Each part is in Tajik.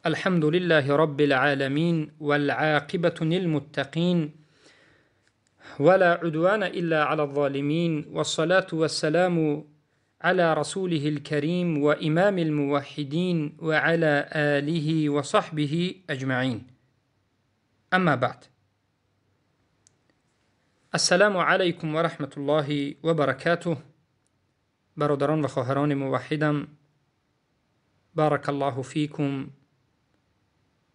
الحمد لله رب العالمين والعاقبة للمتقين ولا عدوان إلا على الظالمين والصلاة والسلام على رسوله الكريم وإمام الموحدين وعلى آله وصحبه أجمعين. أما بعد، السلام علیکم و رحمت الله و برکاته. برادران و خواهران موحدم، بارک الله فیکم.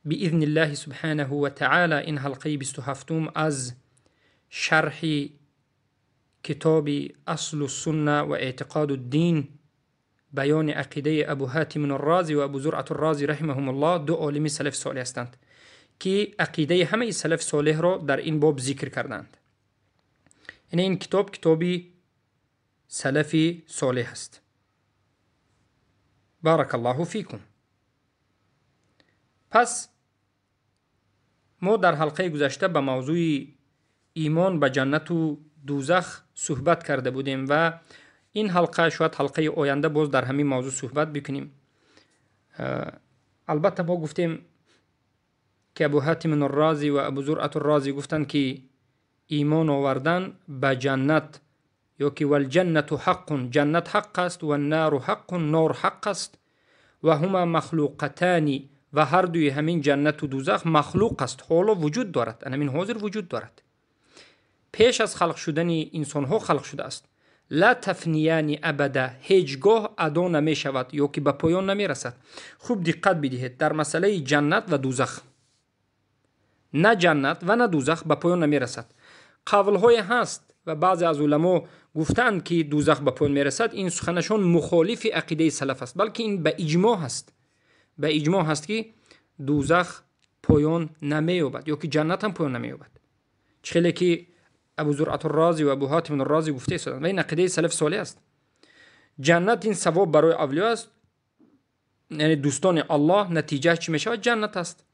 باذن الله سبحانه و تعالی این حلقه 27 از شرح کتاب اصل السنه و اعتقاد الدین، بیان عقیده ابو حاتم الرازی و ابو زرعة الرازی رحمهم الله، دو عالم سلف صالح هستند که عقیده همه سلف صالح را در این باب ذکر کردند. یعنی این کتاب کتابی سلفی صالح است. بارک الله فیکم. پس ما در حلقه گذشته به موضوع ایمان به جنت و دوزخ صحبت کرده بودیم و این حلقه شاید حلقه آینده باز در همین موضوع صحبت بکنیم. البته ما گفتیم که ابو حاتم الرازی و ابو زرعة الرازی گفتند که ایمان آوردن به جنت یا که والجنت حق، جنت حق است، و النار حق، نار حق است، و هما مخلوقتان، و هر دوی همین جنت و دوزخ مخلوق است، حالا وجود دارد، همین حاضر وجود دارد، پیش از خلق شدن انسان ها خلق شده است. لا تفنیان ابدا، هیچگاه ادا نمی شود یا که به پایان نمی رسد. خوب دقت بدهید در مسئله جنت و دوزخ، نه جنت و نه دوزخ به پایان نمی رسد. قول های هست و بعضی از علما گفتند که دوزخ به پایان می رسد، این سخنشان مخالف عقیده سلف است، بلکه این به اجماع هست، به اجماع هست که دوزخ پایان نمی یابد یا که جنت هم پایان نمی یابد. چه که ابو زرعة الرازی و ابو حاتم الرازی گفته شدند و این عقیده سلف صالح است. جنت این ثواب برای اولیا است، یعنی دوستان الله، نتیجه چی می شود؟ جنت است.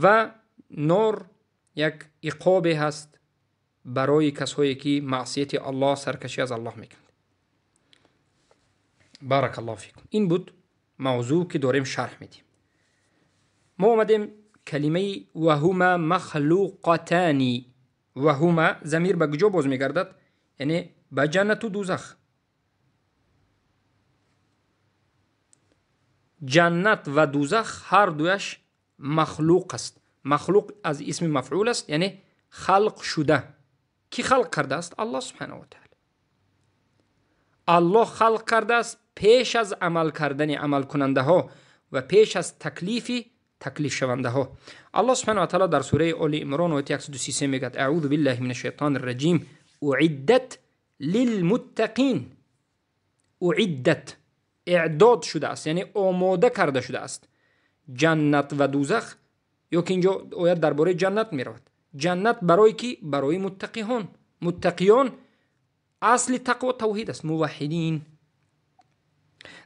و نار یک عقاب هست برای کسایی که معصیت الله، سرکشی از الله میکنند. بارک الله فیکم. این بود موضوع که داریم شرح میدیم. ما آمدیم کلمه و هما مخلوقتان، و هما ضمیر به کجا باز میگردد؟ یعنی به جنت و دوزخ. جنت و دوزخ هر دویش مخلوق است. مخلوق از اسم مفعول است، یعنی خلق شده. کی خلق کرده است؟ الله سبحانه و تعالی. الله خلق کرده است پیش از عمل کردن عمل کننده ها و پیش از تکلیف تکلیف شونده ها. الله سبحانه و تعالی در سوره آل عمران آیه 133 میگه: اعوذ بالله من الشیطان الرجیم، اعدت للمتقین. اعدت، اعداد شده است، یعنی آماده کرده شده است. جنت و دوزخ، یا که اینجا آیت درباره جنت میرود. جنت برای کی؟ برای متقیان. متقیان اصل تقوا توحید است، موحدین.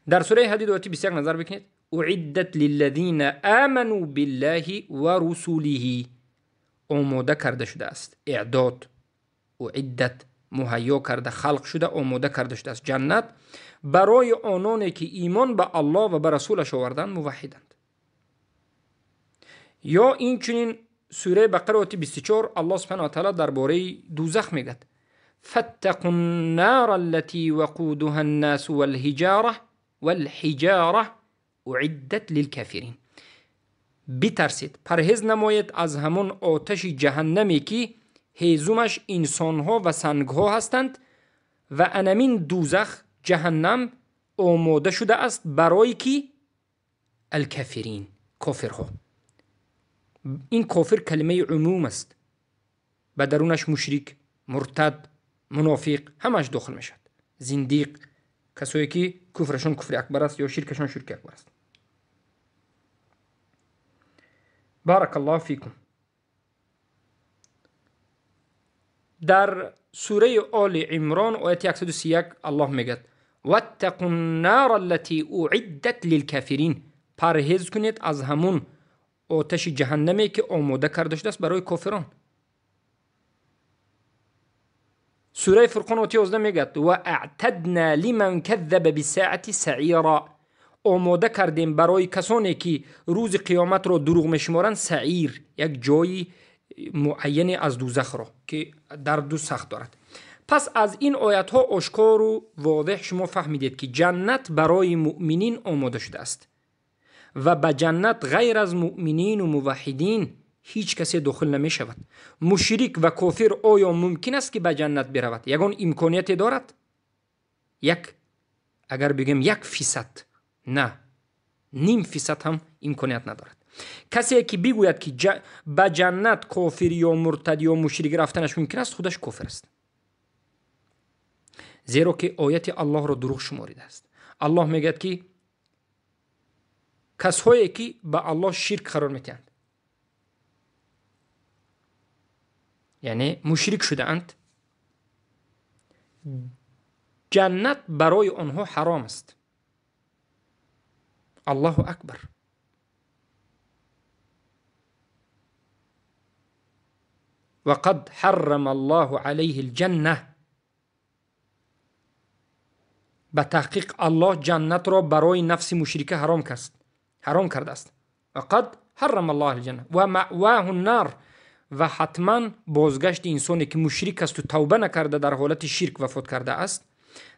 در سوره حدید آیه 21 نظر بکنید: اعدت للذین آمنوا بالله و رسوله. آماده کرده شده است. اعداد، اعدت، مهیا کرده، خلق شده، آماده کرده شده است جنت برای آنانی که ایمان به الله و به رسولش آوردند، موحدند. یا این چنین سوره بقره آیه 24 الله سبحانه و تعالی درباره دوزخ میگد: فاتقوا النار التي وقودها الناس والحجاره اعدت للکافرین. بترسید، پرهیز نمایید از همون آتش جهنمی که هیزمش انسانها و سنگها هستند و انمین دوزخ جهنم آماده شده است برای کی؟ الکافرین، کافرها. این کافر کلمه عموم است، به درونش مشرک، مرتد، منافق همش داخل میشد، زندیق، کسایی که کفرشون کفر اکبر است یا شرکشون شرک اکبر است. بارک الله فیکم. در سوره آل عمران آیه 131 الله میگه: واتقوا النار التي اعدت للکافرین. پرهیز کنید از همون آتش جهنمی که آماده کرده شده است برای کافران. سوره فرقان آیه 11 میگه: و اعتدنا لمن کذب بالساعة سعیرا. омода кардем барои касоне ки рӯзи қиёматро дурӯғ мешуморанд саир, як ҷои муайяне аз дӯзахро ки дарду сахт дорад. Пас аз ин оятҳо ошкору возеҳ шумо фаҳмидед ки ҷаннат барои муъминин омода шудааст ва ба ҷаннат ғайр аз муъминину муваҳҳидин ҳеҷ касе дохил намешавад. Мушрик ва кофир оё мумкин аст ки ба ҷаннат биравад? Ягон имконияте дорад? Як, агар бигӯем 1%, на, 0.5% ҳам имконият надорад. Касе ки бигӯяд ки ба ҷаннат кофир ё муртад ё мушрик рафтанаш мумкин аст, худаш кофир аст, зеро ки ояти Аллоҳро дурӯғ шуморидааст. Аллоҳ мегӯяд ки касҳое ки ба Аллоҳ ширк қарор метиҳанд, яъне мушрик шудаанд, ҷаннат барои онҳо ҳаром аст. Аллоҳу акбар. وقد حرم الله عليه الجنة. به تحقیق الله جنت را برای نفس مشرکه حرام کرده است. وقد حرم الله الجنة و مأواه النار. و حتما بازگشت انسانی که مشرک است و توبه نکرده، در حالت شرک وفات کرده است،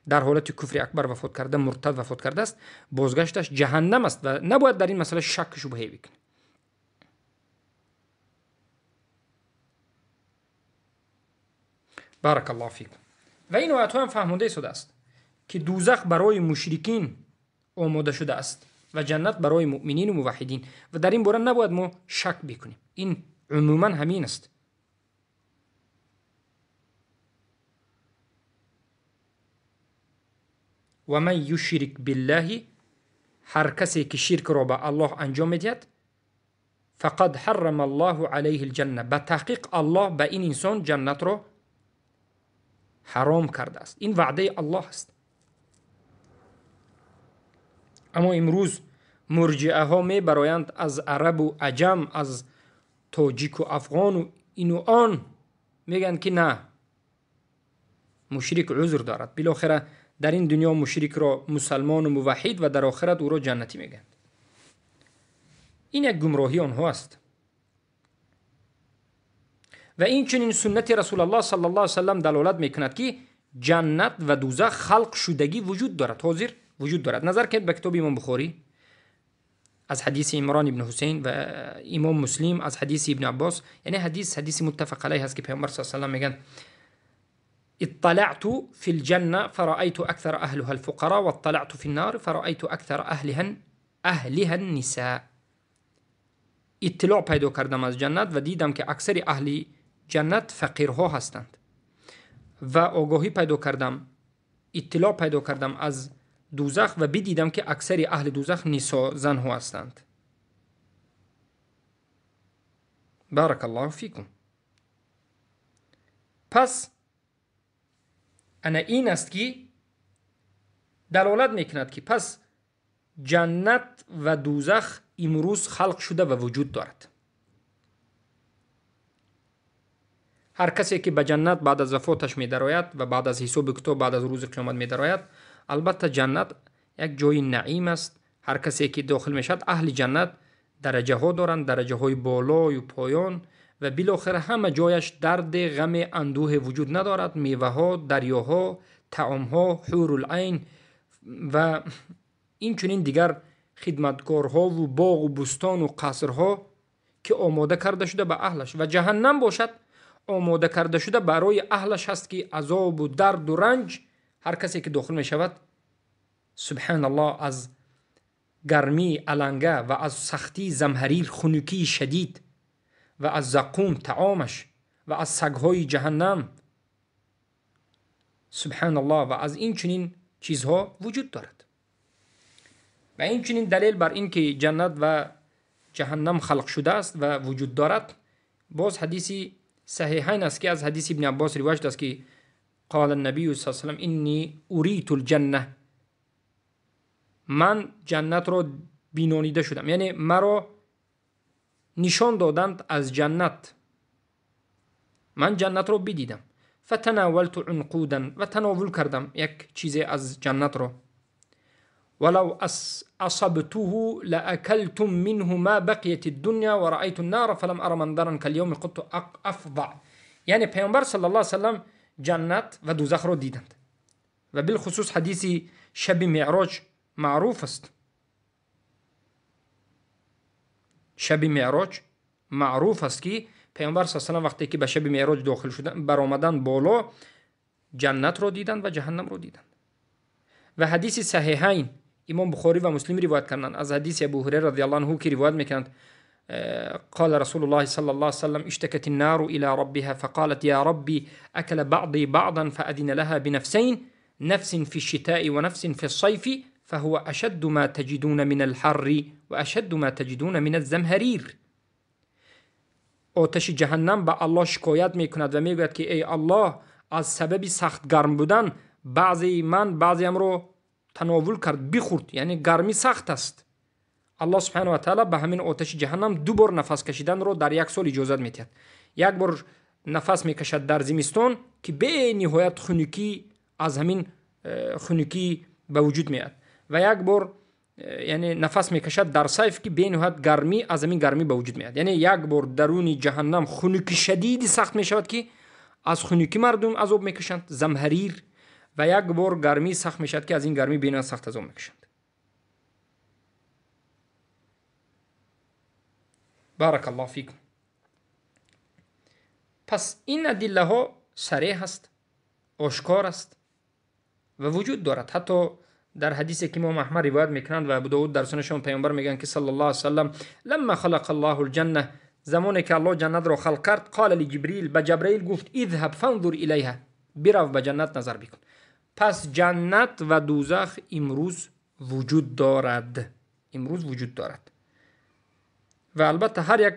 در حالت کفر اکبر وفات کرده، مرتد وفات کرده است، بازگشتش جهنم است و نباید در این مسئله شک شبهه بکنه. بارک الله فیکم. و این آیت هم فهمونده شده است که دوزخ برای مشرکین آماده شده است و جنت برای مؤمنین و موحدین، و در این باره نباید ما شک بکنیم. این عموما همین است. و من یشرک بالله، هر کسی که شرک را به الله انجام میدهد، فقد حرم الله علیه الجنه، به تحقیق الله به این انسان جنت را حرام کرده است. این وعده الله است. اما امروز مرجعه ها می برایند از عرب و عجم، از تاجیک و افغان و این و آن، میگن که نه، مشرک عذر دارد، بالاخره در این دنیا مشرک را مسلمان و موحد و در آخرت او را جنتی میگن. این یک گمراهی آنها است. و این چنین سنت رسول الله صلی الله علیه وسلم دلالت میکند که جنت و دوزخ خلق شدگی وجود دارد، حاضر وجود دارد. نظر کنید به کتاب امام بخاری از حدیث عمران ابن حسین و امام مسلم از حدیث ابن عباس، یعنی حدیث متفق علیه هست که پیامبر صلی الله علیه و سلم میگن اطلعت في الجنة فرأيت أكثر أهلها الفقراء واطلعت في النار فرأيت أكثر أهلها النساء. اطلاع پیدا کردم از جنت و دیدم که اکثر اهل جنت فقیرها هستند، و آگاهی پیدا کردم، اطلاع پیدا کردم از دوزخ و بدیدم که اکثر اهل دوزخ نساء، زنها هستند. بارک الله فیکم. پس انا این است که دلالت میکند که پس جنت و دوزخ امروز خلق شده و وجود دارد. هر کسی که به جنت بعد از وفاتش میدرآید و بعد از حساب کتاب، بعد از روز قیامت میدرآید، البته جنت یک جای نعیم است. هر کسی که داخل میشد، اهل جنت درجه ها دارند، درجه های بالای و پایان، و بالاخره همه جایش درد، غم، اندوه وجود ندارد. میوه ها، دریاها، طعام ها، حور العین و این چنین دیگر خدمتکارها و باغ و بستان و قصرها که آماده کرده شده به اهلش. و جهنم باشد آماده کرده شده برای اهلش هست که عذاب و درد و رنج هر کسی که داخل می شود، سبحان الله، از گرمی علنگه و از سختی زمهریر، خنکی شدید، و از زقوم طعامش و از سگهای جهنم، سبحان الله، و از این چنین چیزها وجود دارد. و این چنین دلیل بر این که جنت و جهنم خلق شده است و وجود دارد، باز حدیثی صحیحین است که از حدیث ابن عباس روایت است که قال النبی صلی الله علیه و سلم انی اریت الجنه، من جنت را بینانیده شدم، یعنی مرا نشان دادند از جنت، من جنت را بدیدم. فتناولت عنقودا، و تناول کردم یک چیز از جنت را. ولو أصبته لأكلتم منه ما بقيت الدنيا ورأيت النار فلم أرى منظرا كاليوم قط أفظع. یعنی پیامبر صلی الله علیه وسلم جنت و دوزخ را دیدند و بالخصوص حدیث شب معراج معروف است. شب معراج معروف است که پیامبر صلی الله علیه و سلم وقتی که به شب معراج داخل شدن، برآمدن بالا، جنت را دیدند و جهنم را دیدند. و حدیث صحیحین امام بخاری و مسلم روایت کردند از حدیث ابو هریره رضی الله عنه که روایت میکنند قال رسول الله صلى الله عليه وسلم اشتكت النار إلى ربها فقالت يا ربي أكل بعضي بعضا فأذن لها بنفسين، نفس في الشتاء ونفس في الصيف، فهو أشد ما تجدون من الحر وأشد ما تجدون من الزمهرير. آتش جهنم به الله شکایت میکند و میگوید که ای الله، از سبب سخت گرم بودن بعضی من بعضیم رو تناول کرد، بخورد، یعنی گرمی سخت است. الله سبحانه و تعالی به همین آتش جهنم دو بار نفس کشیدن رو در یک سال اجازت میدهد. یک بار نفس میکشد در زمستان که به نهایت خنکی از همین خنکی به وجود میاد، و یک بار یعنی نفس میکشد در صیف که به نهایت گرمی از همین گرمی به وجود میاد. یعنی یک بار درون جهنم خنکی شدید سخت میشود که از خنکی مردم عذاب میکشند، زمهریر، و یک بار گرمی سخت میشود که از این گرمی به نهایت سخت عذاب میکشند. بارک الله فیکم. پس این ادله ها صریح است، آشکار است و وجود دارد. حتی در حدیثی که امام احمد روایت میکنند و ابو داود در سننشون پیامبر میگن که صلی الله علیه وسلم لما خلق الله الجنه، زمانی که الله جنت را خلق کرد، قال لجبریل، به جبرئیل گفت اذهب فانظر الیها، برو به جنت نظر بکن. پس جنت و دوزخ امروز وجود دارد، امروز وجود دارد. و البته هر یک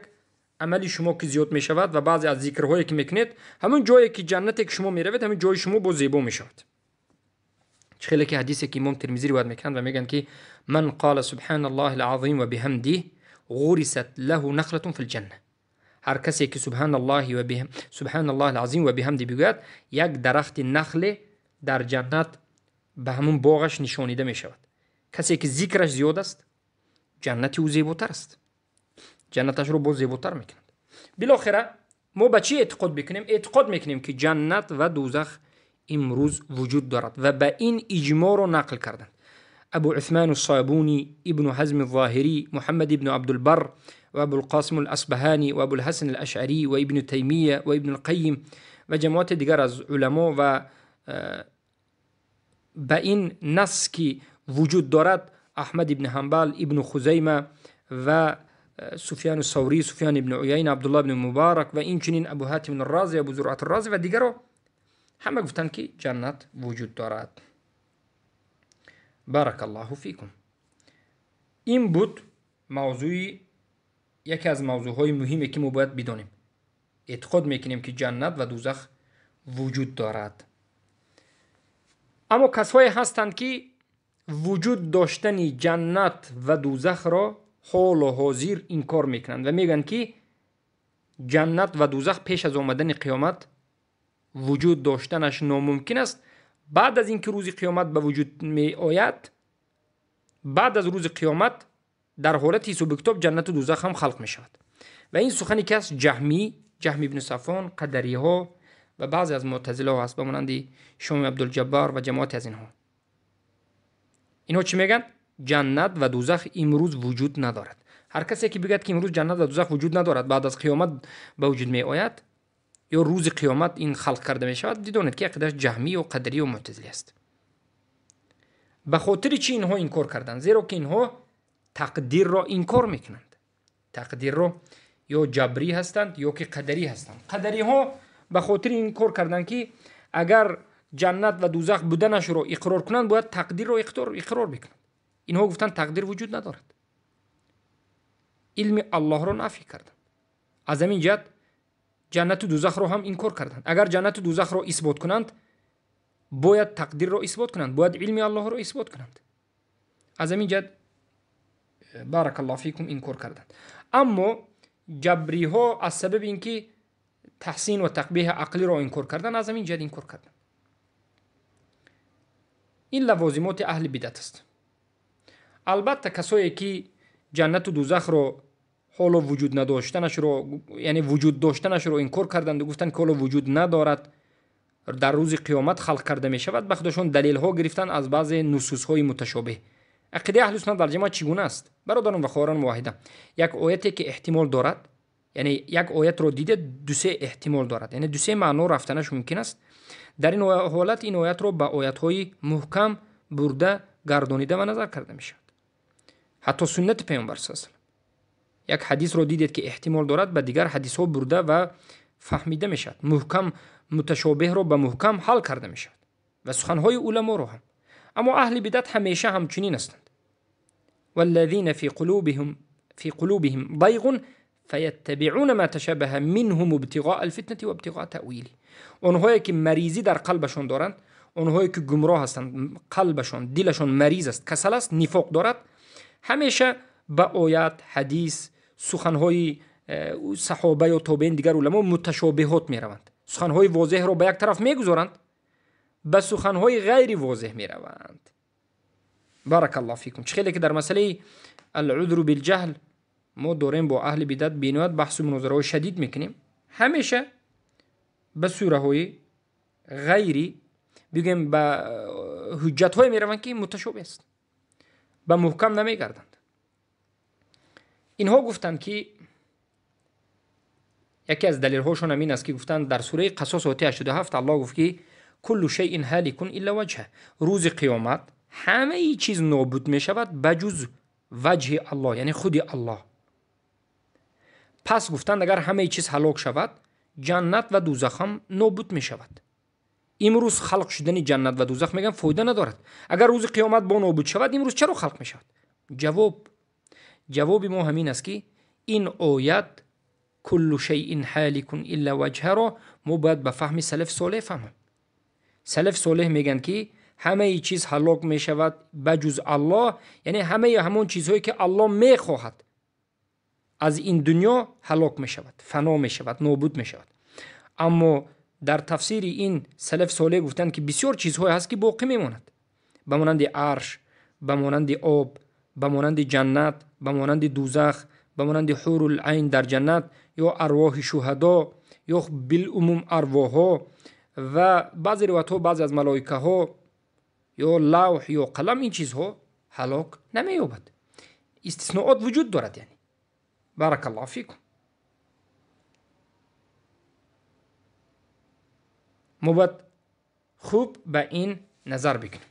عملی شما که زیاد می شود و بعضی از ذکرهایی که میکنید، همون جایی که جنتی که شما میروید، همون جای شما با زیبا می شود. خیلی که حدیثی که امام ترمذی روایت میکنند و میگن که من قال سبحان الله العظیم و بحمده غرست له نخله فی الجنه. هر کسی که سبحان الله و بهم سبحان الله العظیم و بحمده بگوید، یک درخت نخل در جنت به همون باغش نشانیده می شود. کسی که ذکرش زیاد است، جنت او زیباتر است، جنتش رو باز زیباتر میکنند. بالاخره ما به چی اعتقاد بکنیم؟ اعتقاد میکنیم که جنت و دوزخ امروز وجود دارد و به این اجماع رو نقل کردند. ابو عثمان الصابونی، ابن حزم الظاهری، محمد ابن عبدالبر و ابو القاسم الاصبهانی و ابو الحسن الاشعری و ابن تیمیه و ابن القیم و جماعت دیگر از علما و به این نص که وجود دارد احمد ابن حنبل، ابن خزیمه و سفیان الثوری، سفیان ابن عیینه، عبدالله ابن مبارک و اینچنین ابو حاتم الرازی، ابو زرعة الرازی و دیگران همه گفتند که جنت وجود دارد. بارک الله فیکم. این بود موضوع، یکی از موضوعهای مهمی که ما باید بدانیم. اعتقاد میکنیم که جنت و دوزخ وجود دارد. اما کسایی هستند که وجود داشتن جنت و دوزخ را حال و حاضر انکار میکنند و میگن که جنت و دوزخ پیش از آمدن قیامت وجود داشتنش ناممکن است. بعد از اینکه روز قیامت به وجود می آید، بعد از روز قیامت در حالت حساب کتاب جنت و دوزخ هم خلق می شود. و این سخنی که است جهمی، جهمی ابن صفوان، قدری ها و بعضی از معتزله ها است، به مانند شام عبدالجبار و جماعت از اینها. اینها چی میگن؟ جنت و دوزخ امروز وجود ندارد. هر کسی که بگه که امروز جنت و دوزخ وجود ندارد، بعد از قیامت به وجود می آید یا روز قیامت این خلق کرده می شود، بدانید که عقیده‌اش جهمی و قدری و معتزلی است. به خاطر چی اینها انکار کردند؟ زیرا که اینها تقدیر را انکار میکنند. تقدیر را یا جبری هستند یا که قدری هستند. قدری ها به خاطر انکار کردند که اگر جنت و دوزخ بودنش را اقرار کنند، باید تقدیر را اقرار بکنند. اینها گفتند تقدیر وجود ندارد. علم الله را نفی کردند. از همین جهت جنت و دوزخ را هم انکار کردند. اگر جنت و دوزخ را اثبات کنند، باید تقدیر را اثبات کنند، باید علم الله را اثبات کنند. از همین جهت بارک الله فیکم انکار کردند. اما جبری ها از سبب اینکه تحسین و تقبیح عقلی را انکار کردند، از همین جهت انکار کردند. این لوازمات اهل بدعت است. Албатта касое ки ҷаннату дузахро ҳоло вуҷуд надоштанашро, яъне вуҷуд доштанашро инкор карданд ва гуфтанд ки ҳоло вуҷуд надорад, дар рӯзи қиёмат халқ карда мешавад, ба худашон далелҳо гирифтанд аз баъзе нусусҳои муташобеҳ. Ақидаи аҳли суннат вал ҷамоат чӣ гуна аст? Бародарон ва хоҳарон муваҳҳида, як ояте ки эҳтимол дорад, яъне як оятро дида дусе эҳтимол дорад, яъне дусе маъно рафтанаш мумкин аст. Дар ин ҳолат ин оятро ба оятҳои муҳкам бурда гардонида ва назар карда мешавад. Ҳатто суннати паёмбар саллаллоҳу алайҳи васаллам, як ҳадисро дидед ки эҳтимол дорад, ба дигар ҳадисҳо бурда ва фаҳмида мешавад. Муҳкам муташобеҳро ба муҳкам ҳал карда мешавад ва суханҳои уламоро ҳам. Аммо аҳли бидат ҳамеша ҳамчунин ҳастанд. والذین فی قلوبهم ضیغ فیتبعون ما تشابه منهم ابتغاء الفتنة وابتغاء تأویله. آنهایی که مریضی در قلبشان دارند، آنهایی که گمراه هستند، قلبشان دلشان مریض است، کسل است، نفاق دارد، همیشه به آیات، حدیث، سخنهای صحابه یا تابعین دیگر علما متشابهات میروند. سخنهای واضح را به یک طرف میگذارند، به سخنهای غیر واضح میروند. بارک الله فیکم. چه خیلی که در مسئله العذر بالجهل ما داریم با اهل بدعت بینایت بحث و مناظره های شدید میکنیم، همیشه به سوره های غیری بگیم به حجت های میروند که متشابه است، به محکم نمیگردند. اینها گفتند که یکی از دلیل هاشون همین است که گفتند در سوره قصص آیه 87 الله گفت که کل شیء هالک الا وجهه، روز قیامت همه چیز نابود می شود بجز وجه الله، یعنی خود الله. پس گفتند اگر همه چیز هلاک شود، جنت و دوزخ هم نابود می شود. امروز خلق شدن جنت و دوزخ میگن فایده ندارد. اگر روز قیامت با نابود شود، امروز چرا خلق می شود؟ جواب ما همین است که این آیت کل شیء هالک الا وجهه را ما باید به فهم سلف صالح فهمیم. سلف صالح میگن که همه چیز هلاک می شود بجز الله، یعنی همه همون چیزهایی که الله میخواهد از این دنیا هلاک می شود، فنا می شود، نابود می شود. اما در تفسیر این سلف صالح گفتند که بسیار چیزهایی هست که باقی میماند، به مانند عرش، به مانند آب، به مانند جنت، به مانند دوزخ، به مانند حور العین در جنت، یا ارواح شهدا، یا بالعموم ارواحها و بعضی روایت‌ها بعضی از ملائکه ها یا لوح یا قلم، این چیزها هلاک نمی‌یابد. استثناءات وجود دارد. یعنی بارک الله فیکم. ما باید خوب به این نظر بکنیم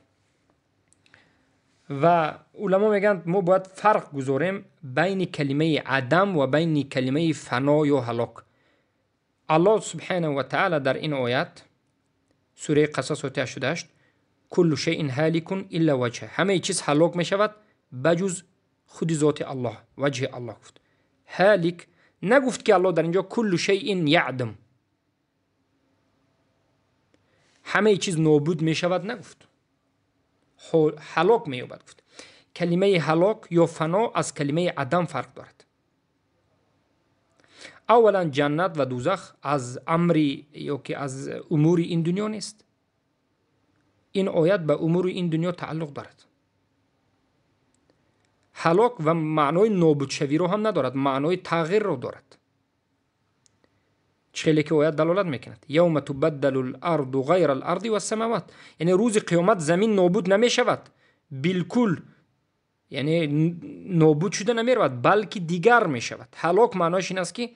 و علما میگن ما باید فرق گذاریم بین کلمه عدم و بین کلمه فنا یا هلاک. الله سبحانه و تعالی در این آیت سوره قصص آیه 88 کل شیء هالک الا وجهه، همه چیز هلاک می شود بجز خود ذات الله، وجه الله گفت. هالک نگفت که الله در اینجا کل شیء یعدم، همه چیز نابود می شود نگفت، هلاک می یابد گفت. کلمه هلاک یا فنا از کلمه عدم فرق دارد. اولا جنت و دوزخ از امری یا که از امور این دنیا نیست. این آیت به امور این دنیا تعلق دارد. هلاک و معنای نابودشوی رو هم ندارد، معنای تغییر رو دارد. چه که آیت دلالت میکند یوم تبدل الارض غیر الارض والسماوات، یعنی روز قیامت زمین نابود نمیشود بالکل، یعنی نابود شده نمیرود بلکه دیگر میشود. هلاک معناش این است که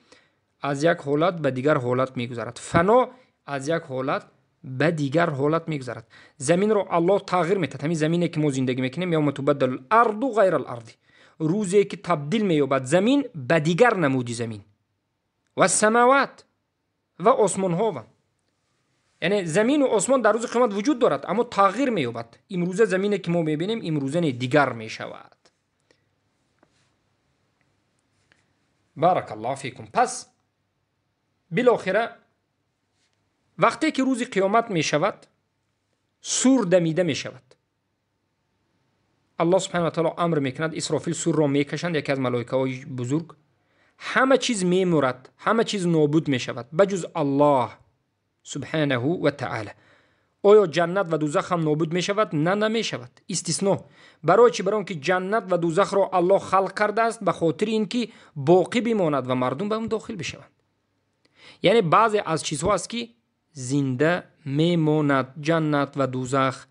از یک حالت به دیگر حالت میگذرد، فنا از یک حالت به دیگر حالت میگذرد. زمین رو الله تغییر میدهد، همین زمینی که ما زندگی میکنیم یوم تبدل الارض غیر الارض، روزی که تبدیل مییابد زمین به دیگر نمودی زمین و السماوات و آسمان ها، یعنی زمین و آسمان در روز قیامت وجود دارد اما تغییر مییابد. امروزه زمینی که ما میبینیم امروزه دیگر میشود. بارک الله فیکم. پس بالاخره وقتی که روز قیامت می شود سور دمیده می شود. الله سبحانه و تعالی امر میکند اسرافیل سور را میکشند، یکی از ملائکه های بزرگ. همه چیز میمرد، همه چیز نابود می شود بجز الله سبحانه و تعالی. Оё ҷаннат ва дузах ҳам нобуд мешавад? На, намешавад. Истисно. Барои чӣ? Барои он ки ҷаннат ва дузахро Аллоҳ халқ кардааст ба хотири ин ки боқӣ бимонад ва мардум ба он дохил бишаванд. Яъне баъзе аз чизҳо аст ки зинда мемонад, ҷаннат ва дузах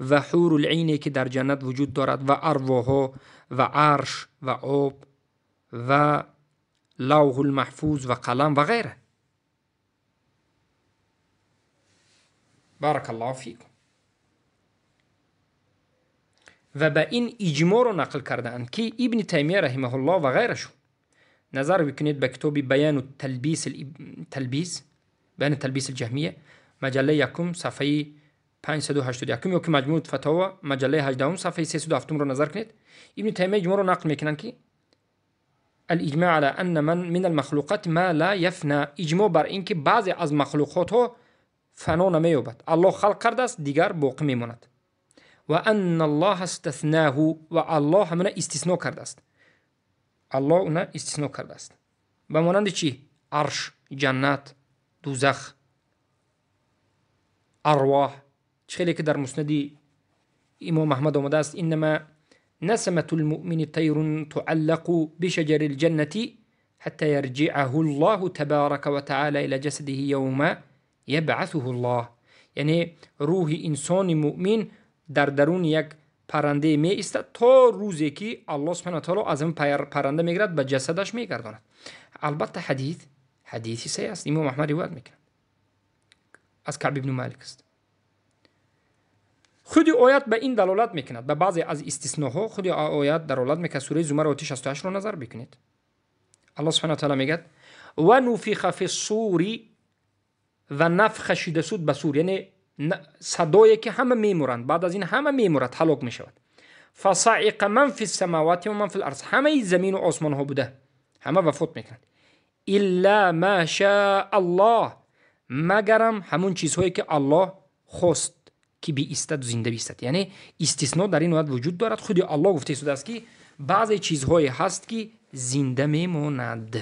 ва ҳурулъине ки дар ҷаннат вуҷуд дорад ва арвоҳҳо ва арш ва об ва лавҳулмаҳфуз ва қалам ва ғайра. Барак Аллоҳу фикум. Ва ба ин иҷмоъро нақл кардаанд ки Ибни Таймия раҳимаҳуллоҳ ва ғайрашон. Назар бикунед ба китоби Баяну Талбис, Баяну Талбис алҷаҳмия, маҷаллаи якум, сафҳаи 581, ё ки Маҷмӯи Фатова, маҷаллаи 18, сафҳаи 307-ро назар кунед. Ибни Таймия иҷмоъро нақл мекунанд ки الإجماع على أن من المخلوقات ما لا يفنى. иҷмоъ бар ин ки баъзе аз махлуқотҳо фано намеёбад, Аллоҳ халқ кардааст, дигар боқӣ мемонад. Ва анна Аллоҳ истаснаҳу, ва Аллоҳ ҳамона истисно кардааст. Аллоҳ уна истисно кардааст. Ба монанди чӣ? Арш, ҷаннат, дузах, арвоҳ. Чӣ хеле ки дар муснади имом Аҳмад омадааст: иннама نسمة المؤمن طير تعلق بشجر الجنة حتى يرجعه الله تبارك وتعالى إلى جسده يوم يبعثه الله. یعنی روح انسان مؤمن در درون یک پرنده می ایستد تا روزی که الله سبحانه و تعالی از این پرنده میگیرد به جسدش میگرداند. البته حدیث صحیح است، امام احمد روایت میکند، از کعب ابن مالک است. худи оят ба ин далолат мекунад, ба баъзе аз истисноҳо худи оят далолат мекунад. Сураи Зумар ояти 68-ро назар бикунед. Аллоҳ субҳанаҳу ва таъала мегӯяд: ва нуфиха фи ссури, ва нафха шида суд ба сур, яъне садое ки ҳама мемуранд, баъд аз ин ҳама мемурад, ҳалок мешавад. фасаиқа ман фи ссамавати ва ман фи ларз, ҳамаи замину осмонҳо буда ҳама вафот мекунанд. илла ма шаа Аллоҳ, магарам ҳамон чизҳое ки Аллоҳ хост ки биистад, зинда биистад. Яъне истисно дар ин оят вуҷуд дорад. Худи Аллоҳ гуфта истодааст ки баъзе чизҳое ҳаст ки зинда мемонад.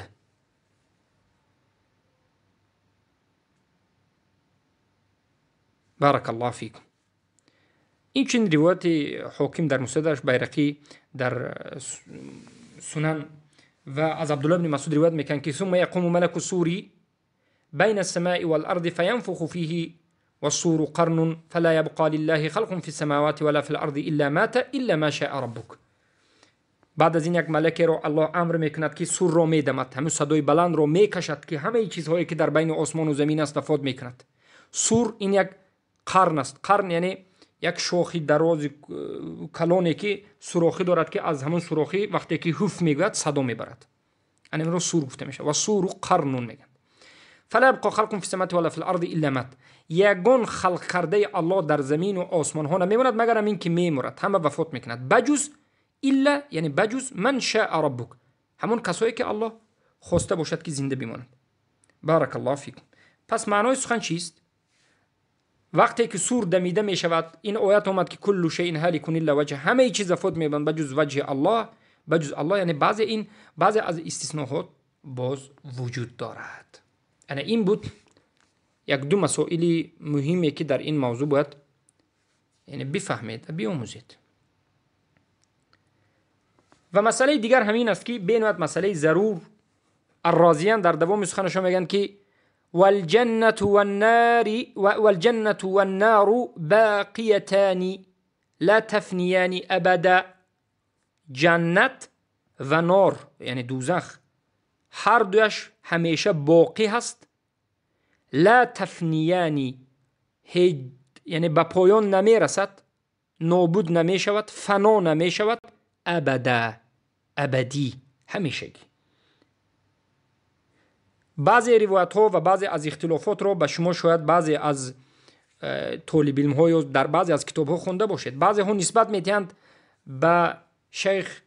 Барак Аллоҳ фикум. Инчунин ривояти ҳоким дар мустадаш, Байрақӣ дар сунан ва аз Абдуллоҳ ибни Масъуд ривоят мекунанд ки сумма яқуму малаку сури байна ассамаи вал-арди фаянфуху фиҳи والصور قرن فلا يبقى لله خلق في السماوات ولا في الأرض إلا مات إلا ما شاء ربك. بعد از این یک ملکه رو الله امر میکند که سور رو میدمد، همون صدای بلند رو میکشد که همه چیزهایی که در بین آسمان و زمین است وفات میکند. سور این یک قرن است. قرن یعنی یک شاخی دراز کلانی که سوراخی دارد که از همون سوراخی وقتی که هف میگوید صدا میبرد. این رو سور گفته میشه و سور قرنون میگن. فلا يبقى خلق في السماوات ولا في الارض الا مات. یگان خلق کرده الله در زمین و آسمان ها نمیماند مگر این که میمرد، همه وفات میکند، بجز الا، یعنی بجز من شاء ربک، همون کسایی که الله خواسته باشد که زنده بمانند. بارک الله فیکم. پس معنای سخن چیست؟ وقتی که سور دمیده می شود، این آیت آمد که کل شیء هالک الا وجه، همه چیز وفات میبند بجز وجه الله، بجز الله، یعنی بعضی از استثناءات باز وجود دارد. یعنی این بود یک دو مسائل مهمی که در این موضوع باید یعنی بفهمید و بیاموزید. و مسئله دیگر همین است که بینوت مسئله ضرور. الرازیان در دوام سخنشان میگن که والجنة والنار باقیتان لا تفنیان ابدا. جنت و نار یعنی دوزخ هر دویش همیشه باقی هست، لا تفنیانی یعنی به پایان نمیرسد، نابود نمیشود، فنا نمیشود، ابدا، ابدی، همیشگی. بعضی روایت ها و بعضی از اختلافات رو به شما شاید بعضی از طالب علم ها یا در بعضی از کتاب ها خونده باشید. بعضی ها نسبت میدهند به شیخ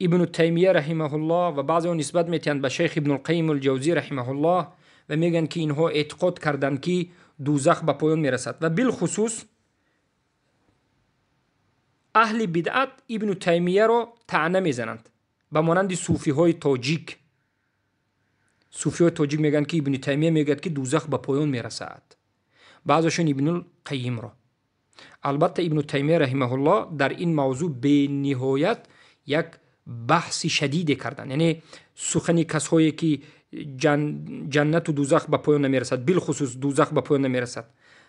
ابن تیمیه رحمه الله و بعضی ها نسبت میدهند به شیخ ابن القیم الجوزی رحمه الله و میگن که اینها اعتقاد کردند که دوزخ به پایان میرسد و بالخصوص اهل بدعت ابن تیمیه را طعنه میزنند به مانند صوفی های تاجیک. صوفی های تاجیک میگن که ابن تیمیه میگه که دوزخ به پایان میرسد. баъзешон Ибнулқайимро. Албатта Ибну Таймия раҳимаҳуллоҳ дар ин мавзӯъ бениҳоят як баҳси шадиде карданд, яъне сухани касҳое ки ҷаннату дузах ба поён намерасад, билхусус дузах ба поён намерасад,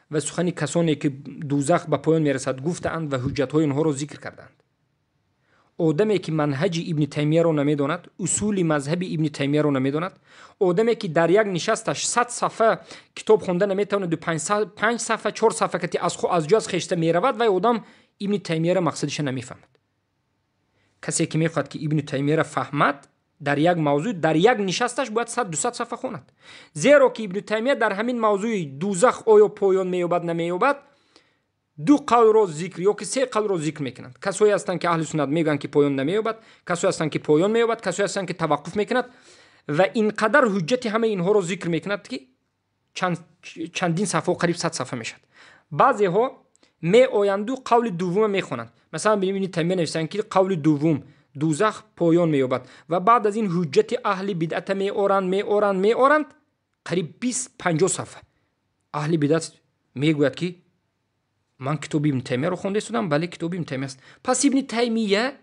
ва сухани касоне ки дузах ба поён мерасад гуфтаанд ва ҳуҷҷатҳои онҳоро зикр кардаанд. Одаме ки манҳаҷи Ибни Таймияро намедонад, усули мазҳаби Ибни Таймияро намедонад, одаме ки дар як нишасташ 100 сафҳа китоб хонда наметавонаду 5 сафҳа, 4 сафҳа кати аз ҷо аз хешта меравад, вай одам Ибни Таймияро мақсадиша намефаҳмад. Касе ки мехоҳад ки Ибни Таймияро фаҳмад, дар як мавзӯъ дар як нишасташ бояд 100-200 сафҳа хонад, зеро ки Ибни Таймия дар ҳамин мавзӯи дузах оё поён меёбад намеёбад ду қавлро зикр ё ки се қавлро зикр мекунанд. Касое ҳастанд ки аҳли суннат мегӯянд ки поён намеёбад, касое ҳастанд ки поён меёбад, касое ҳастанд ки таваққуф мекунад ва ин қадар ҳуҷҷати ҳамаи инҳоро зикр мекунад ки чандин сафҳа, қариб 100 сафҳа мешавад. Баъзеҳо меоянду қавли дуввума мехонанд. Масалан, Ибни Таймия нависанд ки қавли дуввум дузах поён меёбад ва баъд аз ин ҳуҷҷати аҳли бидъата меоранд, меоранд, меоранд қариб 20-50 сафҳа. Аҳли бидъат мегӯяд ки ман китоби Ибни Таймияро хонда истодам, бале китоби Ибни Таймия аст. Пас Ибни Таймия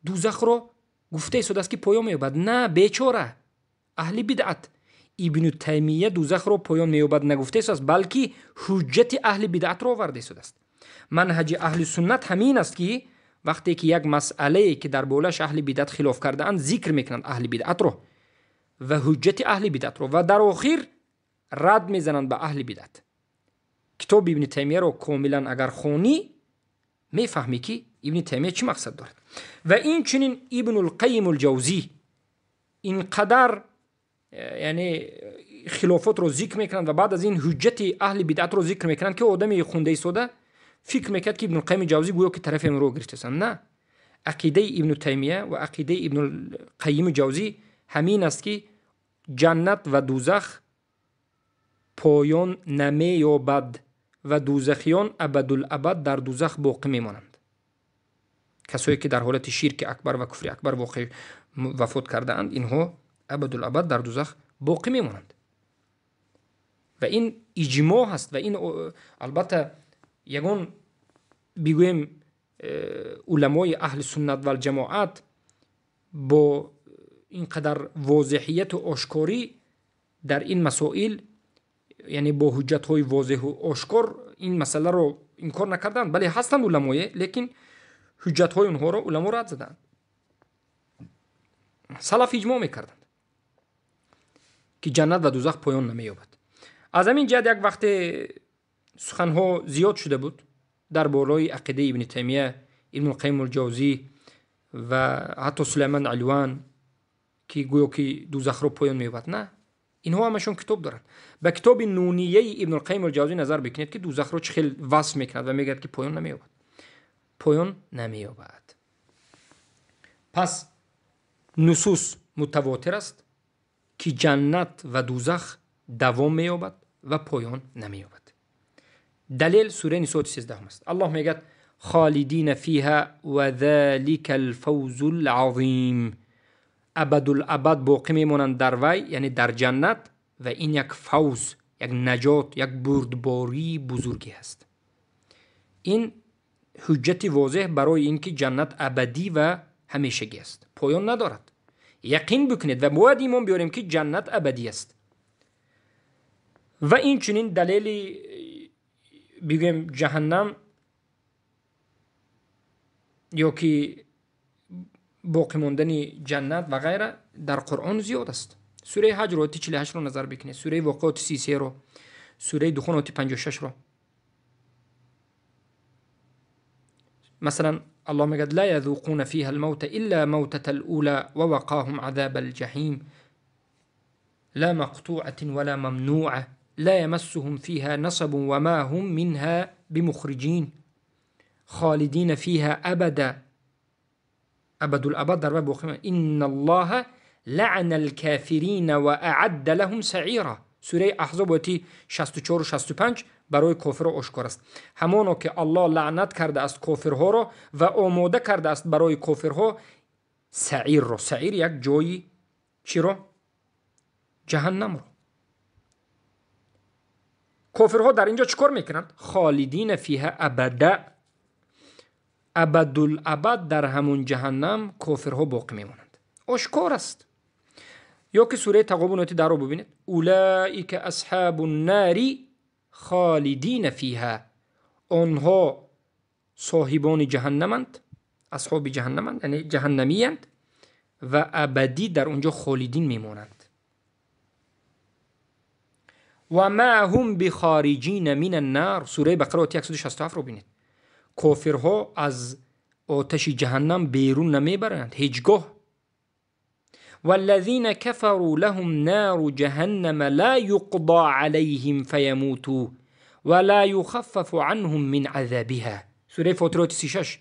дузахро гуфта истодааст ки поён меёбад. На, бечора аҳли бидъат, Ибну Таймия дузахро поён меёбад нагуфта истодааст, балки ҳуҷҷати аҳли бидъатро оварда истодааст. Манҳаҷи аҳли суннат ҳамин аст ки вақте ки як масъалае ки дар болааш аҳли бидъат хилоф кардаанд, зикр мекунанд аҳли бидъатро ва ҳуҷҷати аҳли бидъатро ва дар охир рад мезананд ба аҳли бидъат. Китоби Ибни Таймияро комилан агар хонӣ, мефаҳмӣ ки Ибни Таймия чӣ мақсад дорад. Ва инчунин Ибнулқайимулҷавзӣ ин қадар яъне хилофотро зикр мекунанд ва баъд аз ин ҳуҷҷати аҳли бидъатро зикр мекунанд ки одами хунда истода фикр мекард ки Ибнулқайими Ҷавзӣ гӯё ки тарафи онро гирифтаанд. На, ақидаи Ибну Таймия ва ақидаи Ибнулқайими Ҷавзӣ ҳамин аст ки ҷаннат ва дузах поён намеёбад ва дузахиён абадулабад дар дузах боқӣ мемонанд. Касое ки дар ҳолати ширки акбар ва куфри акбар воқеъ вафот кардаанд, инҳо абадулабад дар дузах боқӣ мемонанд. Ва ин иҷмоъ ҳаст ва ин албатта ягон бигӯем уламои аҳли суннат валҷамоат бо ин қадар возеҳияту ошкорӣ дар ин масоил, яъне бо ҳуҷҷатҳои возеҳу ошкор ин масъаларо инкор накарданд. Бале, ҳастанд уламое, лекин ҳуҷҷатҳои онҳоро уламо рад заданд. Салаф иҷмоъ мекарданд ки ҷаннат ва дузах поён намеёбад. Аз ҳамин ҷиҳат як вақте суханҳо зиёд шуда буд дар болои ақидаи Ибни Таймия, Ибнулқайимулҷавзӣ ва ҳатто Сулайман Алван ки гӯё ки дузахро поён меёбад. На, инҳо ҳамашон китоб доранд. Ба китоби Нунияи Ибнулқайимулҷавзӣ назар бикунед ки дузахро чӣ хел васф мекунад ва мегӯяд ки поён намеёбад, поён намеёбад. Пас нусус мутавотир аст ки ҷаннат ва дузах давом меёбад ва поён намеёбад. Далел сураи Нисо 13 аст. Аллоҳ мегӯяд холидина фиҳа ва залика алфавзул азим. Абадулабад боқӣ мемонанд дар вай, яъне дар ҷаннат, ва ин як фавз, як наҷот, як бурдбории бузургӣ аст. Ин ҳуҷҷати возеҳ барои ин ки ҷаннат абадӣ ва ҳамешагӣ аст, поён надорад. Яқин бикунед ва бояд имон биёрем ки ҷаннат абадӣ аст. Ва инчунин далели бигӯем ҷаҳаннам ё ки боқӣ мондани ҷаннат ва ғайра дар Қуръон зиёд аст. Сураи Ҳаҷ ояти 48-ро назар бикунед, сураи Воқеа ояти 33-ро, сураи Духон ояти 56-ро. Масалан, Аллоҳ мегӯяд ла язуқуна фиҳа алмавта илла мавтата алула ва вақоҳум азаба алҷаҳим ла мақтуъатин вала мамнуъа ла ямассуҳум фиҳа насабун ва ма ҳум минҳа бимухриҷин холидина фиҳа абада. Абадулабад дар вай боқӣ мемонанд. Инна аллоҳа лаъана алкофирина ва аъадда лаҳум саъира. Сураи Аҳзоб ояти 64 65 барои кофирҳо ошкор аст. Ҳамоно ки Аллоҳ лаънат кардааст кофирҳоро ва омода кардааст барои кофирҳо саирро. Саир як ҷои чиро? Ҷаҳаннамро. Кофирҳо дар ин ҷо чӣ кор мекунанд? Холидина фиҳа абада, абадулабад дар ҳамун ҷаҳаннам кофирҳо боқӣ мемонанд. Ошкор аст. Ё ки сураи Тағобун ояти 10-ро бубинед. Улаика асҳабу ннари холидина фиҳа, онҳо соҳибони ҷаҳаннаманд, асҳоби ҷаҳаннаманд, яъне ҷаҳаннамиянд ва абадӣ дар он ҷо холидин мемонанд. Ва ма ҳум бихориҷина мин аннар, сураи Бақара ояти 167-ро бинед. Кофирҳо аз оташи ҷаҳаннам берун намебаранд ҳеҷ гоҳ. والذين كفروا لهم نار جهنم لا يقضى عليهم فيموتوا ولا يخفف عنهم من عذابها. сураи Фотир ояти 36.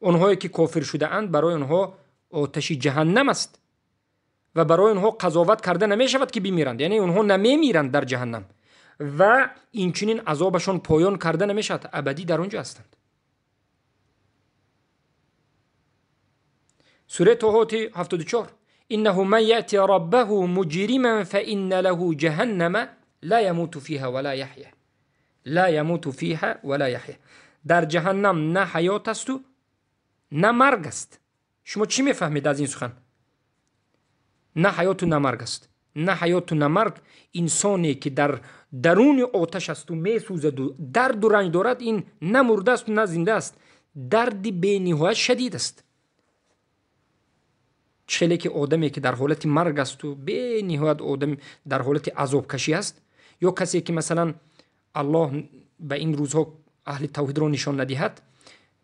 онҳое ки кофир шудаанд барои онҳо оташи ҷаҳаннам аст ва барои онҳо қазоват карда намешавад ки бимиранд, яъне онҳо намемиранд дар ҷаҳаннам ва инчунин азобашон поён карда намешавад, абадӣ дар он ҷо ҳастанд. сураи Тоҳо ояти 74. إنه من يأتي ربه مجرما فإن له جهنم لا يموت فيها ولا يحيا، لا يموت فيها ولا يحيا. дар ҷаҳаннам на ҳаёт асту на марг аст. шумо чӣ мефаҳмед аз ин сухан? на ҳаёту на марг аст, на ҳаёту на марг. инсоне ки дар даруни оташ асту месӯзаду дарду ранҷ дорад, ин на мурда асту на зинда аст, дарди бениҳоят шадид аст. Хеле ки одаме ки дар ҳолати марг асту бениҳоят одам дар ҳолати азобкашӣ аст, ё касе ки масалан Аллоҳ ба ин рӯзҳо аҳли тавҳидро нишон надиҳад,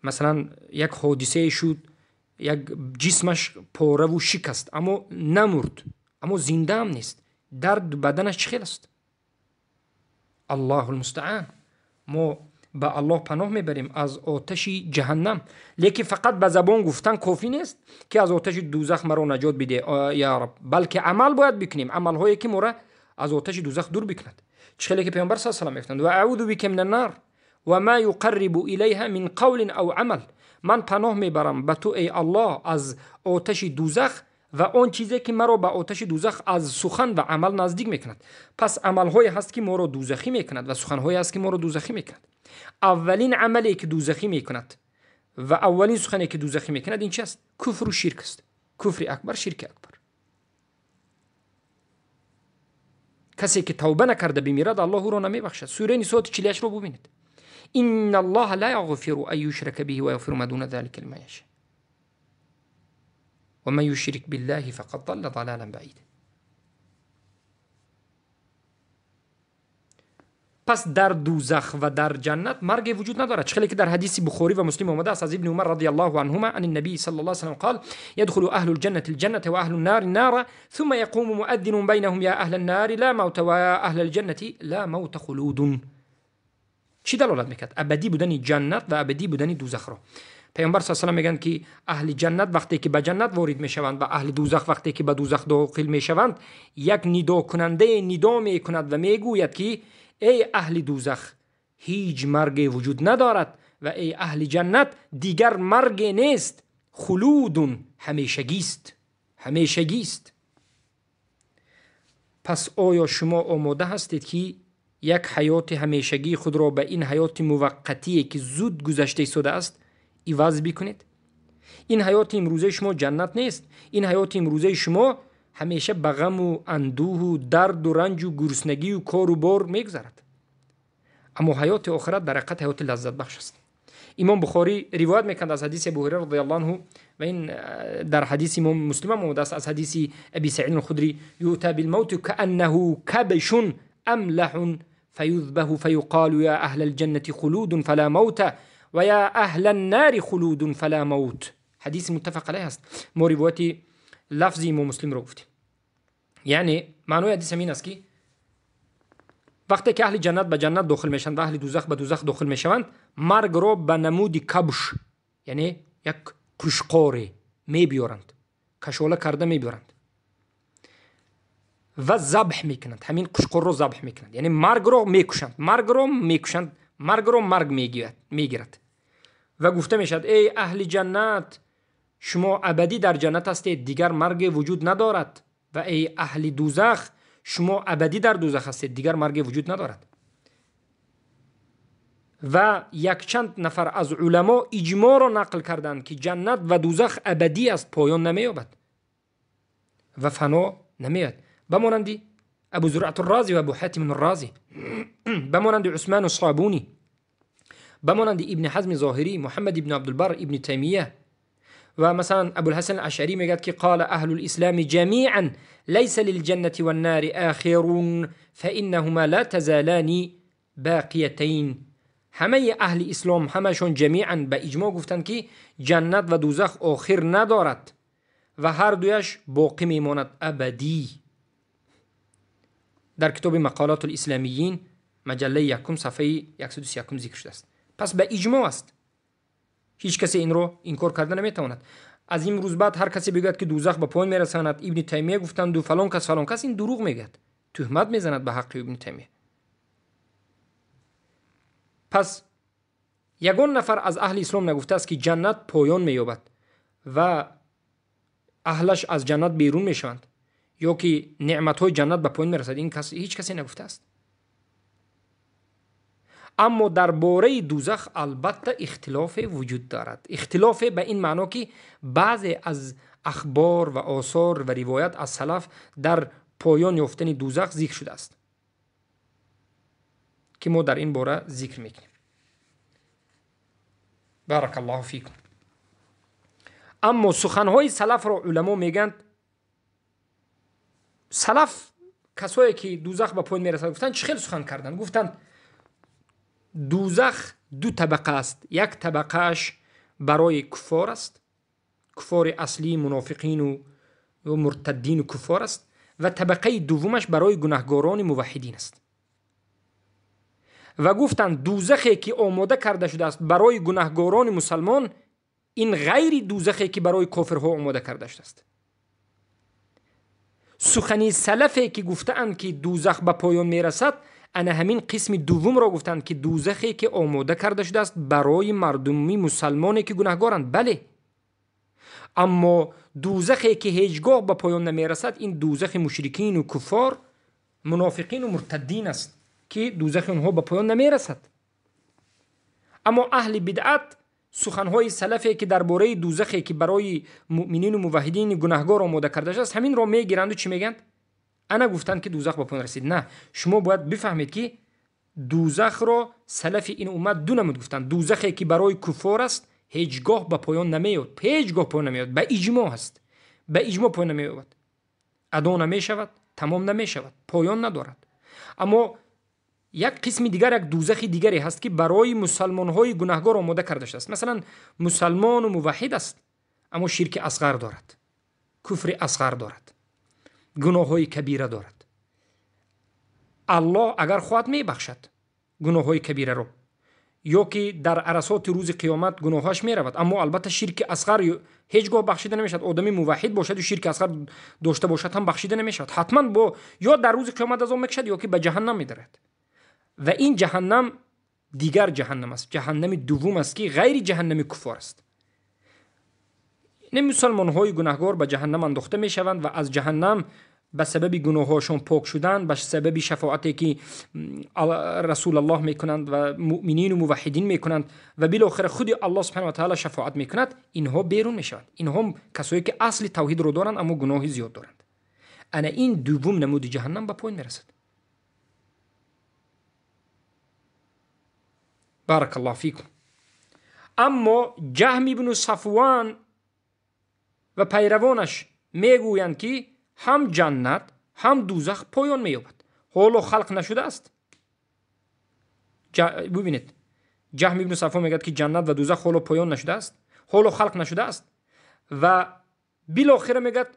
масалан як ҳодисае шуд, як ҷисмаш пораву шикаст, аммо намурд, аммо зиндаам нест, дард баданаш чӣ хел аст? Аллоҳу лмустаан. мо ба Аллоҳ паноҳ мебарем аз оташи ҷаҳаннам. лекин фақат ба забон гуфтан кофӣ нест ки аз оташи дӯзах маро наҷот биде я раб, балки амал бояд бикунем, амалҳое ки моро аз оташи дӯзах дур бикунад. чӣ хеле ки паёмбар саллаллоҳу алайҳи васаллам мегуфтанд: ва аъузу бика мин аннар ва ма юқаррибу илайҳа мин қавлин ав амал. ман паноҳ мебарам ба ту эй Аллоҳ аз оташи дӯзах ва он чизе ки маро ба оташи дӯзах аз сухан ва амал наздик мекунад. пас амалҳое ҳаст ки моро дӯзахӣ мекунад ва суханҳое ҳаст ки моро дӯзахӣ мекунад. аввалин амале ки дӯзахӣ мекунад ва аввалин сухане ки дӯзахӣ мекунад ин чи аст? куфру ширк аст. куфри акбар, ширки акбар. касе ки тавба накарда бимирад, Аллоҳ ӯро намебахшад. сураи Нисо ояти 48-ро бубинед. إن الله لا يغفر أن يشرك به ويغفر ما دون ذلك لمن يشاء ومن يشرك بالله فقد ضل ضلالا بعيدا. пас дар дӯзах ва дар ҷаннат марге вуҷуд надорад. чӣ хеле ки дар ҳадиси Бухорӣ ва Муслим омадааст аз Ибни Умар радиаллоҳу анҳума ан наби саллаллоҳу алайҳи васаллам қол ядхулу аҳлу лҷаннати лҷанната ва аҳлу ннари ннара сумма яқуму муаддинун байнаҳум я аҳла ннари ла мавта ва я аҳла лҷаннати ла мавта хулудун. чӣ далолат мекард? абадӣ будани ҷаннат ва абадӣ будани дӯзахро. паёмбар саллаллоҳу алайҳи васаллам мегӯянд ки аҳли ҷаннат вақте ки ба ҷаннат ворид мешаванд ва аҳли дӯзах вақте ки ба дӯзах дохил мешаванд, як нидокунандае нидо мекунад ва мегӯяд ки эй аҳли дӯзах, ҳеҷ марге вуҷуд надорад ва эй аҳли ҷаннат, дигар марге нест, хулудун, ҳамешагист, ҳамешагист. пас оё шумо омода ҳастед ки як ҳаёти ҳамешагии худро ба ин ҳаёти муваққатие ки зуд гузашта истодааст иваз бикунед? ин ҳаёти имрӯзаи шумо ҷаннат нест. ин ҳаёти имрӯзаи шумо ҳамеша ба ғаму андӯҳу дарду ранҷу гуруснагию кору бор мегузарад. аммо ҳаёти охират дар ҳақиқат ҳаёти лаззатбахш аст. имом Бухорӣ ривоят мекунад аз ҳадиси Абу Ҳурайра радиаллоҳу анҳу ва ин дар ҳадиси имом Муслим ҳам омадааст аз ҳадиси Аби Саид алхудрӣ: юъта билмавти кааннаҳу кабшун амлаҳун فيذبح فيقال يا أهل الجنة خلود فلا موت ويا أهل النار خلود فلا موت. حدیث متفق علیه است. ما روایت لفظی امام مسلم رو گفتیم. یعنی معنای حدیث همین است که وقتی که اهل جنت به جنت داخل میشند و اهل دوزخ به دوزخ داخل میشوند، مرگ را به نمود کبش، یعنی یک قشقاره میبیارند، کشاله کرده میبیارند و ذبح میکنند. همین قشقر رو ذبح میکنند، یعنی مرگ رو میکشند، مرگ رو میکشند، مرگ رو مرگ میگیرد و گفته میشد ای اهل جنت، شما ابدی در جنت هستید، دیگر مرگ وجود ندارد، و ای اهل دوزخ، شما ابدی در دوزخ هستید، دیگر مرگ وجود ندارد. Ва якчанд нафар аз уламо иҷмоъро нақл карданд, ки ҷаннат ва дӯзах абадӣ аст, поён намеёбад ва фано намеёбад. Ба монанди Абу Зуръат Розӣ ва Абу Ҳатим Розӣ, ба монанди Усмон Собунӣ, ба монанди Ибни Ҳазми Зоҳирӣ, Муҳаммад ибни Абдулбар, Ибни Таймия ва масалан Абулҳасан Ашъарӣ мегӯяд, ки қала аҳлул ислами ҷамиан лайса лилҷаннати ваннари охирун фаиннаҳума ла тазалани боқиятайн. Ҳамаи аҳли ислом ҳамашон ҷамиан ба иҷмоъ гуфтанд, ки ҷаннат ва дӯзах охир надорад ва ҳар дуяш боқӣ мемонад абадӣ. Дар китоби Мақолатул исламиин маҷаллаи якум сафҳаи 131 зикр шудааст. Пас ба иҷмоъ аст, ҳеҷ касе инро инкор карда наметавонад. Аз ин рӯз баъд ҳар касе бигӯяд, ки дӯзах ба поён мерасонад, Ибни Таймия гуфтанду фалон кас фалон кас, ин дурӯғ мегӯяд, туҳмат мезанад ба ҳаққи Ибни Таймия. Пас ягон нафар аз аҳли ислом нагуфтааст, ки ҷаннат поён меёбад ва аҳлаш аз ҷаннат берун мешаванд ё ки неъматҳои ҷаннат ба поён мерасад. Ин кас ҳеҷ касе нагуфтааст. Аммо дар бораи дӯзах албатта ихтилофе вуҷуд дорад. Ихтилофе ба ин маъно, ки баъзе аз ахбор ва осор ва ривоят аз салаф дар поён ёфтани дӯзах зикр шудааст, ки мо дар ин бора зикр мекунем. Баракаллоҳу фикум. Аммо суханҳои салафро уламо мегӯянд, салаф касое ки дӯзах ба поён мерасад гуфтанд, чӣ хел сухан карданд? Гуфтанд дӯзах ду табақа аст. Як табақааш барои куффор аст, куффори аслии мунофиқину муртаддину куффор аст, ва табақаи дуввумаш барои гунаҳгорони муваҳҳидин аст. Ва гуфтанд дӯзахе ки омода карда шудааст барои гунаҳгорони мусалмон, ин ғайри дӯзахе ки барои кофирҳо омода карда шудааст. Сухани салафе ки гуфтаанд, ки дӯзах ба поён мерасад, ана ҳамин қисми дуввумро гуфтанд, ки дӯзахе ки омода карда шудааст барои мардуми мусалмоне ки гунаҳгоранд. Бале, аммо дӯзахе ки ҳеҷ гоҳ ба поён намерасад, ин дӯзахи мушрикину куффор, мунофиқину муртаддин аст, ки дӯзахи онҳо ба поён намерасад. Аммо аҳли бидъат суханҳои салафе ки дар бораи дӯзахе ки барои муъминину муваҳҳидини гунаҳгор омода карда шудааст, ҳаминро мегиранду чӣ мегӯянд? Ана гуфтанд, ки дӯзах ба поён расид. На, шумо бояд бифаҳмед, ки дӯзахро салафи ин уммат ду намуд гуфтанд. Дӯзахе ки барои куффор аст, ҳеҷ гоҳ ба поён намеёбад, ҳеҷ гоҳ поён намеёбад, ба иҷмоъ аст, ба иҷмоъ поён намеёбад, адо намешавад, тамом намешавад, поён надорад. Аммо як қисми дигар, як дӯзахи дигаре ҳаст, ки барои мусалмонҳои гунаҳгор омода карда шудааст. Масалан, мусалмону муваҳҳид аст, аммо ширки асғар дорад, куфри асғар дорад, гуноҳҳои кабира дорад. Аллоҳ агар хоҳад мебахшад гуноҳҳои кабираро, ё ки дар арасоти рӯзи қиёмат гуноҳҳояш меравад. Аммо албатта ширки асғар ҳеҷ гоҳ бахшида намешавад. Одами муваҳҳид бошаду ширки асғар дошта бошад ҳам бахшида намешавад. Ҳатман бо ё дар рӯзи қиёмат азоб мекашад, ё ки ба ҷаҳаннам медарад. Ва ин ҷаҳаннам дигар ҷаҳаннам аст, ҷаҳаннами дуввум аст, ки ғайри ҷаҳаннами куффор аст. Не, мусалмонҳои гунаҳгор ба ҷаҳаннам андохта мешаванд ва аз ҷаҳаннам ба сабаби гуноҳҳошон пок шудан, ба сабаби шафоате ки Расулаллоҳ мекунанд ва муъминину муваҳҳидин мекунанд ва билохира худи Аллоҳ субҳанаҳу ва таъала шафоат мекунад, инҳо берун мешаванд. Инҳо касое ки асли тавҳидро доранд, аммо гуноҳи зиёд доранд. Ана ин дуввум намуди ҷаҳаннам ба поён мерасад. Баракаллоҳу фикум. Аммо Ҷаҳм ибну Сафван ва пайравонаш мегӯянд, ки ҳам ҷаннат ҳам дӯзах поён меёбад, ҳоло халқ нашудааст. Бубинед, Ҷаҳм ибну Сафван мегӯяд, ки ҷаннат ва дӯзах ҳоло поён нашудааст, ҳоло халқ нашудааст, ва билохира мегӯяд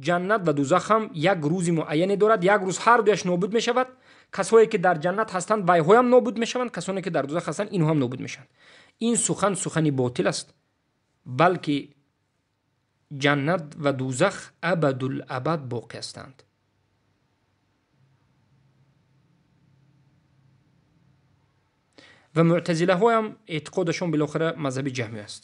ҷаннат ва дӯзах ҳам як рӯзи муайяне дорад, як рӯз ҳар дуяш нобуд мешавад. Касое ки дар ҷаннат ҳастанд вайҳоям нобуд мешаванд, касоне ки дар дӯзах ҳастанд инҳо ҳам нобуд мешаванд. Ин сухан сухани ботил аст, балки ҷаннат ва дӯзах абадулабад боқӣ ҳастанд. Ва муътазилаҳоям эътиқодашон билохира мазҳаби ҷаҳмӣ аст.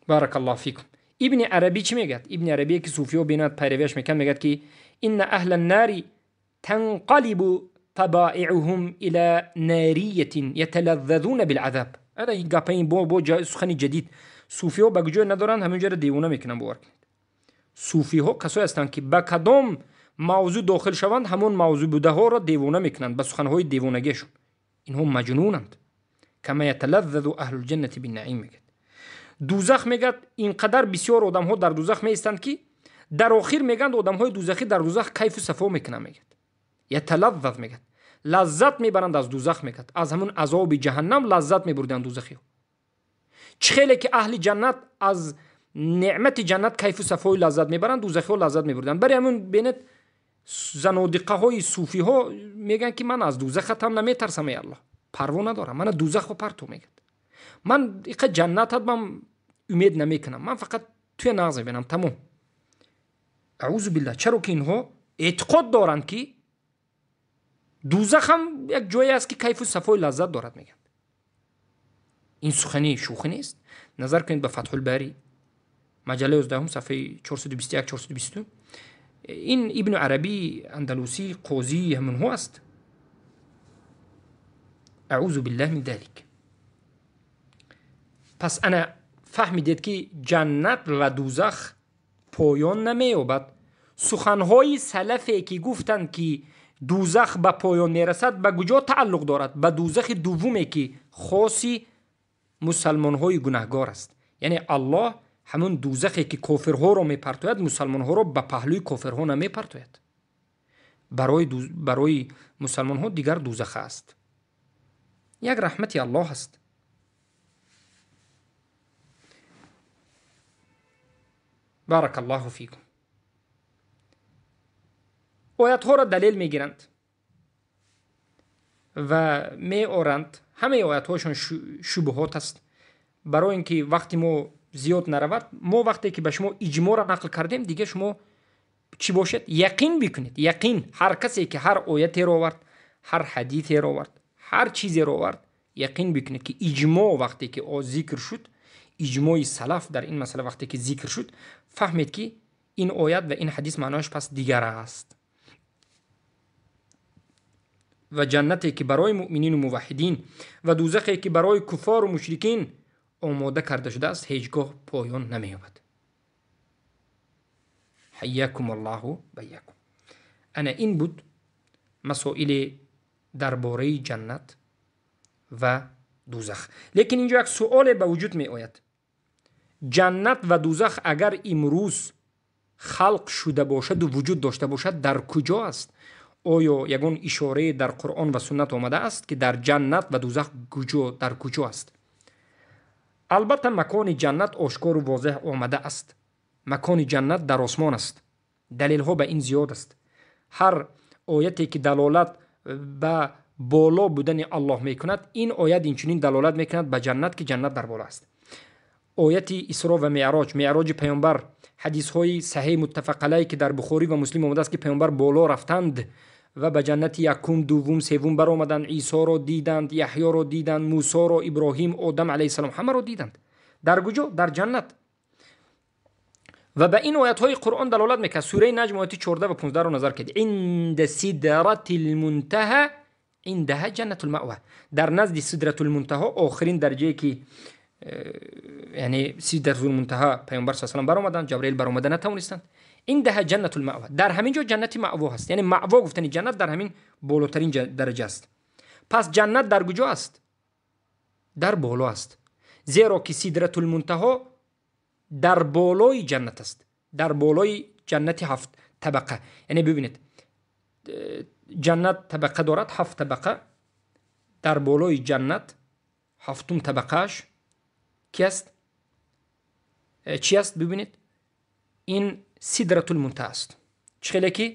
Баракаллоҳу фикум. Ибни Арабӣ чӣ мегӯяд? Ибни Арабие ки суфиҳо бинад пайравиаш мекунад, мегӯяд ки инна аҳла ннари танқалибу табаиъуҳум ила нариятин яталаззазуна билазаб. Ана ин гапа ин бо сухани ҷадид. Суфиҳо ба куҷое надоранд, ҳамин ҷоро девона мекунанд, бовар кунед. Суфиҳо касое ҳастанд ки ба кадом мавзӯъ дохил шаванд, ҳамон мавзӯъ будаҳоро девона мекунанд ба суханҳои девонагиашон. Инҳо маҷнунанд. Кама яталаззазу аҳлул ҷаннати биннаим мегӯяд. Дузах мегӯяд ин қадар бисёр одамҳо дар дузах меистанд ки дар охир мегӯянд одамҳои дузахӣ дар дузах кайфу сафо мекунанд, мегӯяд. Яталаззаз мегӯяд. Лаззат мебаранд аз дузах, мегӯяд. Аз ҳамун азоби ҷаҳаннам лаззат мебурданд дузахиҳо. Чӣ хеле ки аҳли ҷаннат аз неъмати ҷаннат кайфу сафои лаззат мебаранд, дузахиҳо лаззат мебурданд. Барои ҳамун бинед занодиқаҳои суфиҳо мегӯянд ки ман аз дузахатам наметарсам, эй Аллоҳ, парво надорам, мана дузахро парту, мегӯяд. Ман иқа ҷаннатат ман умед намекунам, ман фақат туя нағз мебинам, тамом. Аузу биллаҳ. Чаро ки инҳо эътиқод доранд ки дузах ҳам як ҷое аст ки кайфу сафои лаззат дорад, мегӯянд. Ин сухани шӯхӣ нест. Назар кунед ба Фатҳулбарӣ, маҷаллаи 11 сафҳаи 421 422. Ин Ибну Арабӣ Андалусӣ қозии ҳамонҳо аст. Аузу биллаҳ мин залик. Пас ана фаҳмидед ки ҷаннат ва дузах поён намеёбад. Суханҳои салафе ки гуфтанд ки дузах ба поён мерасад ба куҷо тааллуқ дорад? Ба дузахи дуввуме ки хоси мусалмонҳои гунаҳгор аст. Яъне Аллоҳ ҳамун дузахе ки кофирҳоро мепартояд, мусалмонҳоро ба паҳлӯи кофирҳо намепартояд. Барои мусалмонҳо дигар дузах аст. Як раҳмати Аллоҳ аст. Баракаллоҳу фикум. Оятҳоро далел мегиранд ва меоранд. Ҳамаи оятҳошон шубҳот аст. Барои ин ки вақти мо зиёд наравад, мо вақте ки ба шумо иҷмоъро нақл кардем, дига шумо чӣ бошед? Яқин бикунед. Яқин. Ҳар касе ки ҳар оятеро овард, ҳар ҳадитеро овард, ҳар чизеро овард, яқин бикунед ки иҷмоъ вақте ки зикр шуд, иҷмои салаф дар ин масъала вақте ки зикр шуд, фаҳмед ки ин оят ва ин ҳадис маънояш пас дигар аст. Ва ҷаннате ки барои муъминину муваҳҳидин ва дузахе ки барои куфору мушрикин омода карда шудааст, ҳеҷ гоҳ поён намеёбад. Ҳайякум аллоҳу байякум. Ана ин буд масоили дар бораи ҷаннат ва дузах. Лекин инҷо як суоле ба вуҷуд меояд. Ҷаннат ва дузах агар имрӯз халқ шуда бошаду вуҷуд дошта бошад, дар куҷо аст? Оё ягон ишорае дар Қуръон ва суннат омадааст ки дар ҷаннат ва дузах дар куҷо аст? Албатта макони ҷаннат ошкору возеҳ омадааст. Макони ҷаннат дар осмон аст. Далелҳо ба ин зиёд аст. Ҳар ояте ки далолат ба боло будани Аллоҳ мекунад, ин оят инчунин далолат мекунад ба ҷаннат ки ҷаннат дар боло аст. Ояти Исро ва Меъроҷ, Меъроҷи паёмбар, ҳадисҳои саҳеҳ муттафақ алайҳ ки дар Бухорӣ ва Муслим омадааст ки паёмбар боло рафтанд ва ба ҷаннати якум, дуввум, севум баромаданд, Исоро диданд, Яҳёро диданд, Мусоро, Иброҳим, Одам алайҳиссалом ҳамаро диданд. Дар куҷо? Дар ҷаннат. Ва ба ин оятҳои Қуръон далолат мекунад. Сураи Наҷм ояти 14 ва 15-ро назар кунед. Инда сидратил мунтаҳа индаҳа ҷаннатул маъва. Дар назди сидратул мунтаҳо, охирин дарҷае ки яъне сидратул мунтаҳа паёмбар саллаллоҳу алайҳи васаллам баромаданд, Ҷабраил баромада натавонистанд. Индаҳа ҷаннатул маъва. Дар ҳамин ҷо ҷаннати маъво ҳаст. Яъне маъво гуфтани ҷаннат дар ҳамин болотарин дараҷа аст. Пас ҷаннат дар куҷо аст? Дар боло аст. Зеро ки сидратул мунтаҳо дар болои ҷаннат аст. Дар болои ҷаннати ҳафт табақа. Яъне бибинед, ҷаннат табақа дорад, ҳафт табақа. Дар болои ҷаннат ҳафтум табақааш ки аст? Чи аст? Бибинед, ин сидратул мунтаҳа аст. Чӣ хеле ки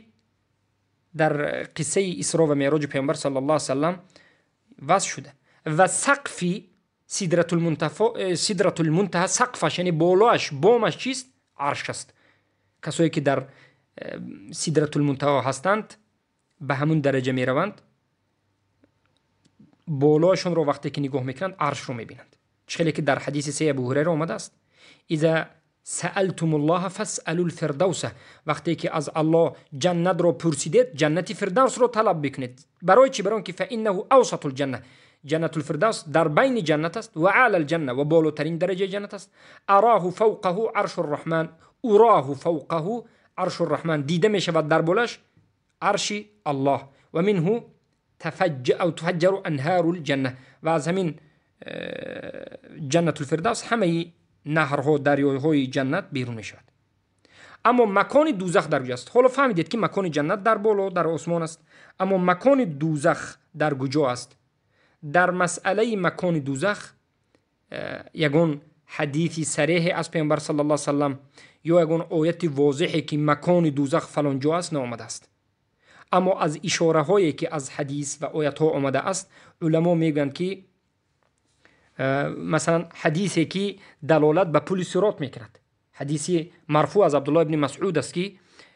дар қиссаи Исро ва Меъроҷи паёмбар саллаллоҳу алайҳи васаллам васф шуда ва сақфи сидратул мунтаҳа, сақфаш яъне болоаш, бомаш чист? Арш аст. Касое ки дар сидратул мунтаҳа ҳастанд ба ҳамун дараҷа мераванд, болоашонро вақте ки нигоҳ мекунанд аршро мебинанд. Чӣ хеле ки дар ҳадиси се Абу Ҳурайра омадааст: иза سألتم الله فاسألوا الفردوس. وقتی که از الله جنت رو پرسیدید جنت فردوس رو طلب بکنید. برای چی؟ برای اینکه فانه اوسط الجنه، جنت الفردوس در بین جنت است و اعلی الجنه و بالاترین درجه جنت است. اراه فوقه عرش الرحمن، اراه فوقه عرش الرحمن، دیده می شود در بالاش عرش الله. و منه تفجر او تفجر انهار الجنه، و از همین جنت الفردوس همه نهرها دریایهای جنت بیرون می شود. اما مکان دوزخ در کجاست؟ حالا فهمیدید که مکان جنت در بالا در آسمان است، اما مکان دوزخ در کجا است؟ در مسئله مکان دوزخ یگان حدیث صریح از پیامبر صلی الله علیه و سلم یا یگان آیت واضحی که مکان دوزخ فلان جا است نامده است. اما از اشاره هایی که از حدیث و آیت ها آمده است علما میگویند که مثلا حدیثی که دلالت به پل صراط میکند، حدیثی مرفوع از عبدالله ابن مسعود است که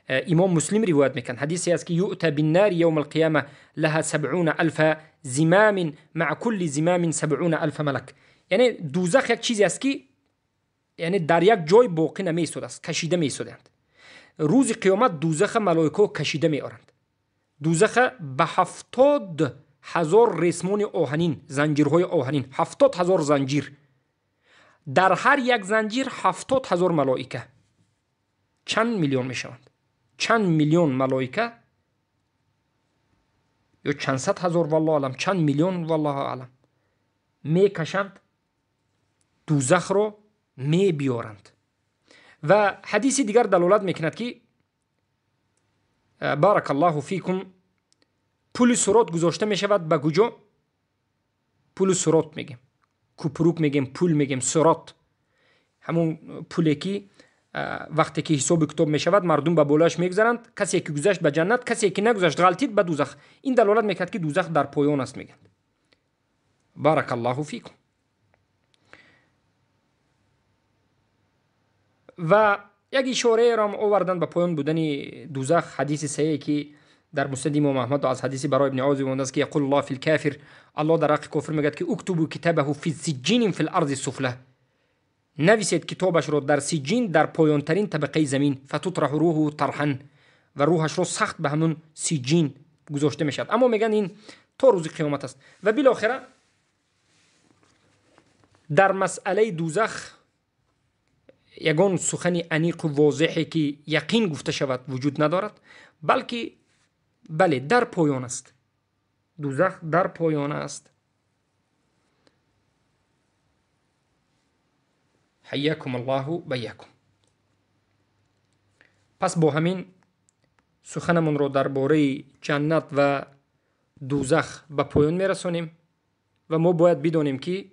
امام مسلم روایت میکند، حدیثی است که یؤتی بالنار یوم القیامه لها 70,000 زمام مع كل زمام 70,000 ملک. یعنی دوزخ یک چیزی است که یعنی در یک جای باقی نمی‌ایستد است، کشیده می‌ایستند. روز قیامت دوزخ ملائکه کشیده میآرند. دوزخ به 70,000 رسمان آهنین، زنجیرهای آهنین، 70,000 زنجیر، در هر یک زنجیر 70,000 ملائکه. چند میلیون میشوند؟ چند میلیون ملائکه یا چند صد هزار، والله اعلم، چند میلیون والله اعلم، میکشند دوزخ رو میبیارند. و حدیث دیگر دلالت میکند که بارک الله فیکم پل صراط گذاشته میشود به کجا؟ پل صراط میگیم، کوپروک میگیم، پل میگیم، صراط همون پلی که وقتی که حساب کتاب میشود مردم به بالاش میگذرند، کسی که گذشت به جنت، کسی که نگذشت غلطید به دوزخ. این دلالت میکرد که دوزخ در پایان است میگن. بارک الله فیکم. و یک اشاره را آوردن به پایان بودن دوزخ، حدیث صحیح که در مسند امام احمد از حدیث برای ابن عازب آمده است که یقول الله فی الکافر، الله در حق کافر میگه که اکتبوا کتابه فی سجین فی الارض السفلى، نویسید کتابش رو در سجین، در پایان ترین طبقه زمین، فتطرح روحه طرحا، و روحش رو سخت به همون سجین گذاشته میشد. اما میگن این تا روز قیامت است. و بالاخره در مسئله دوزخ یگان سخن انیق و واضحی که یقین گفته شود وجود ندارد، بلکه بله در پایان است، دوزخ در پایان است. حیاکم الله بیاکم. پس با همین سخنمون رو درباره جنت و دوزخ به پایان میرسانیم و ما باید بدانیم که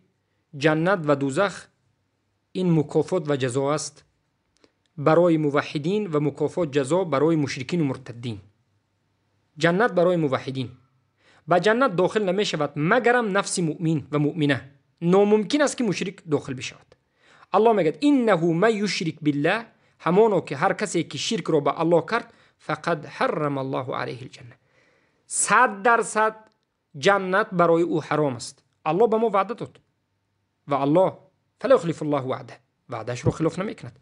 جنت و دوزخ این مکافات و جزا است برای موحدین و مکافات جزا برای مشرکین و مرتدین. جنت برای موحدین، به جنت داخل نمی شود مگرم نفس مؤمن و مؤمنه، ناممکن است که مشرک داخل بشود. الله میگه انه من یشرک بالله، همانو که هر کسی که شرک رو به الله کرد فقد حرم الله علیه الجنه، 100% جنت برای او حرام است. الله به ما وعده داد و الله فلا یخلف الله وعده، وعدهش رو خلاف نمیکند.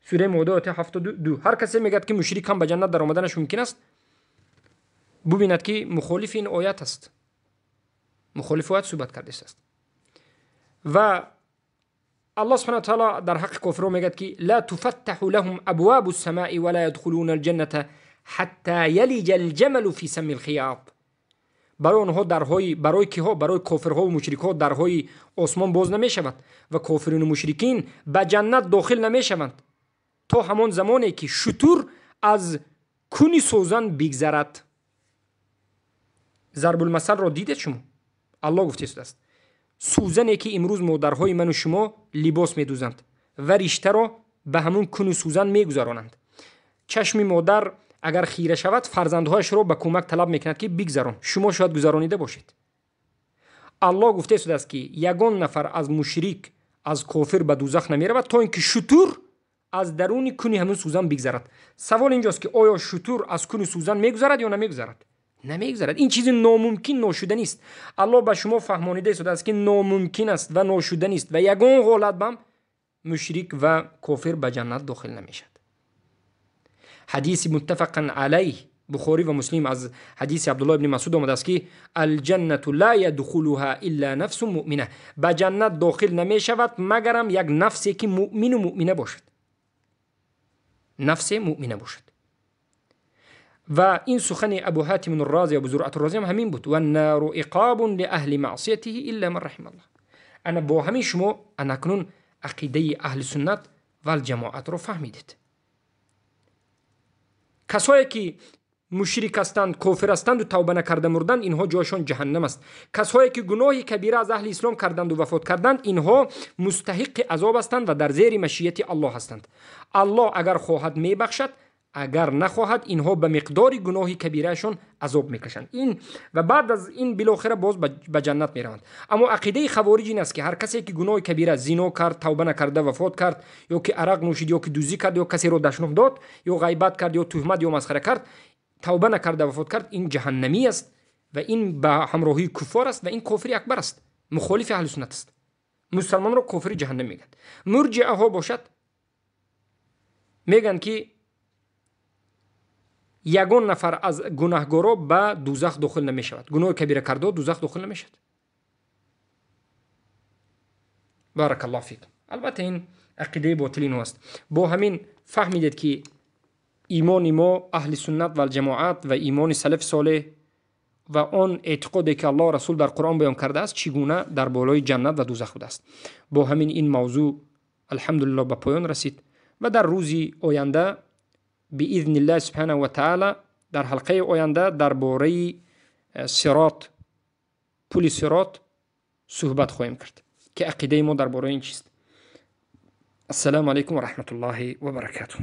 سوره مائده آیه 72. هر کسی میگه که مشرک هم به جنت در آمدنش ممکن است، ببیند که مخالف این آیت است، مخالف آیت صحبت کرده است. و الله سبحانه وتعالى در حق کافرون میگه که لا تفتح لهم ابواب السماء ولا يدخلون الجنة حتى يلج الجمل في سم الخياط. برای آنها درهای، برای کیها؟ برای کافرها و مشرکها درهای آسمان باز نمیشود و کافرین و مشرکین به جنت داخل نمیشوند تا همان زمانی که شتر از کونی سوزن بگذرد. ضرب المثل را دیدید شما؟ الله گفته است سوزنی که امروز مادرهای من و شما لباس میدوزند و رشته را به همون کون سوزن میگذرانند. چشم مادر اگر خیره شود فرزندهایش را به کمک طلب میکند که بگذران، شما شاید گذرانیده باشید. الله گفته است که یگان نفر از مشرک، از کافر به دوزخ نمیرود تا اینکه شتر از درون کون همون سوزن بگذرد. سوال اینجاست که آیا شتر از کون سوزن میگذرد یا نمیگذرد؟ نمیگذرد. این چیز ناممکن، ناشدنی است. الله به شما فهمانیده است که ناممکن است و ناشدنی است و یگان حالت بم мушрик ва кофир ба ҷаннат дохил намешавад. Ҳадиси муттафақан алайҳ Бухорӣ ва Муслим аз ҳадиси Абдуллоҳ ибни Масъуд омадааст, ки алҷаннату ла ядхулуҳа илла нафсун муъмина, ба ҷаннат дохил намешавад магарам як нафсе ки муъмину муъмина бошад, нафсе муъмина бошад. Ва ин сухани Абу Ҳатим Розӣ, Абу Зуръат Розӣ ҳам ҳамин буд: ваннару иқобун лиаҳли маъсиятиҳи илла ман раҳима Аллоҳ. Ана бо ҳамин шумо анакнун ақидаи аҳли суннат валҷамоатро фаҳмидед. Касое ки мушрик ҳастанд, кофир ҳастанду тавба накарда мурданд, инҳо ҷойшон ҷаҳаннам аст. Касое ки гуноҳи кабира аз аҳли ислом карданду вафот карданд, инҳо мустаҳиқи азоб ҳастанд ва дар зери машияти Аллоҳ ҳастанд. Аллоҳ агар хоҳад мебахшад, агар нахоҳад инҳо ба миқдори гуноҳи кабираашон азоб мекашанд. Ин ва баъд аз ин билохира боз ба ҷаннат мераванд. Аммо ақидаи хавориҷ ин аст, ки ҳар касе ки гуноҳи кабира, зино кард, тавба накарда вафот кард, ё ки арақ нӯшид, ё ки дуздӣ кард, ё касеро дашном дод, ё ғайбат кард, ё туҳмат, ё масхара кард, тавба накарда вафот кард, ин ҷаҳаннамӣ аст ва ин ба ҳамроҳии куффор аст ва ин кофири акбар аст, мухолифи аҳли суннат аст. Мусалмонро кофири ҷаҳаннам мегӯянд. Мурҷиаҳо бошад мегӯянд, ки ягон нафар аз гунаҳгоро ба дузах дохил намешавад, гуноҳи кабира кардо дузах дохил намешавад. Баракаллоҳу фикум. Албатта ин ақидаи ботили инҳо аст. Бо ҳамин фаҳмидед, ки имони мо аҳли суннат валҷамоат ва имони салафи солеҳ ва он эътиқоде ки Аллоҳ расул дар Қуръон баён кардааст, чӣ гуна дар болои ҷаннат ва дузах будааст. Бо ҳамин ин мавзӯъ алҳамдулиллоҳ ба поён расид ва дар рӯзи оянда биизниллаҳи субҳанаҳу ва таала дар ҳалқаи оянда дар бораи сирот, пули сирот суҳбат хоҳем кард, ки ақидаи мо дар бораи ин чист. Ассалому алайкум ва раҳматуллоҳи ва баракатуҳ.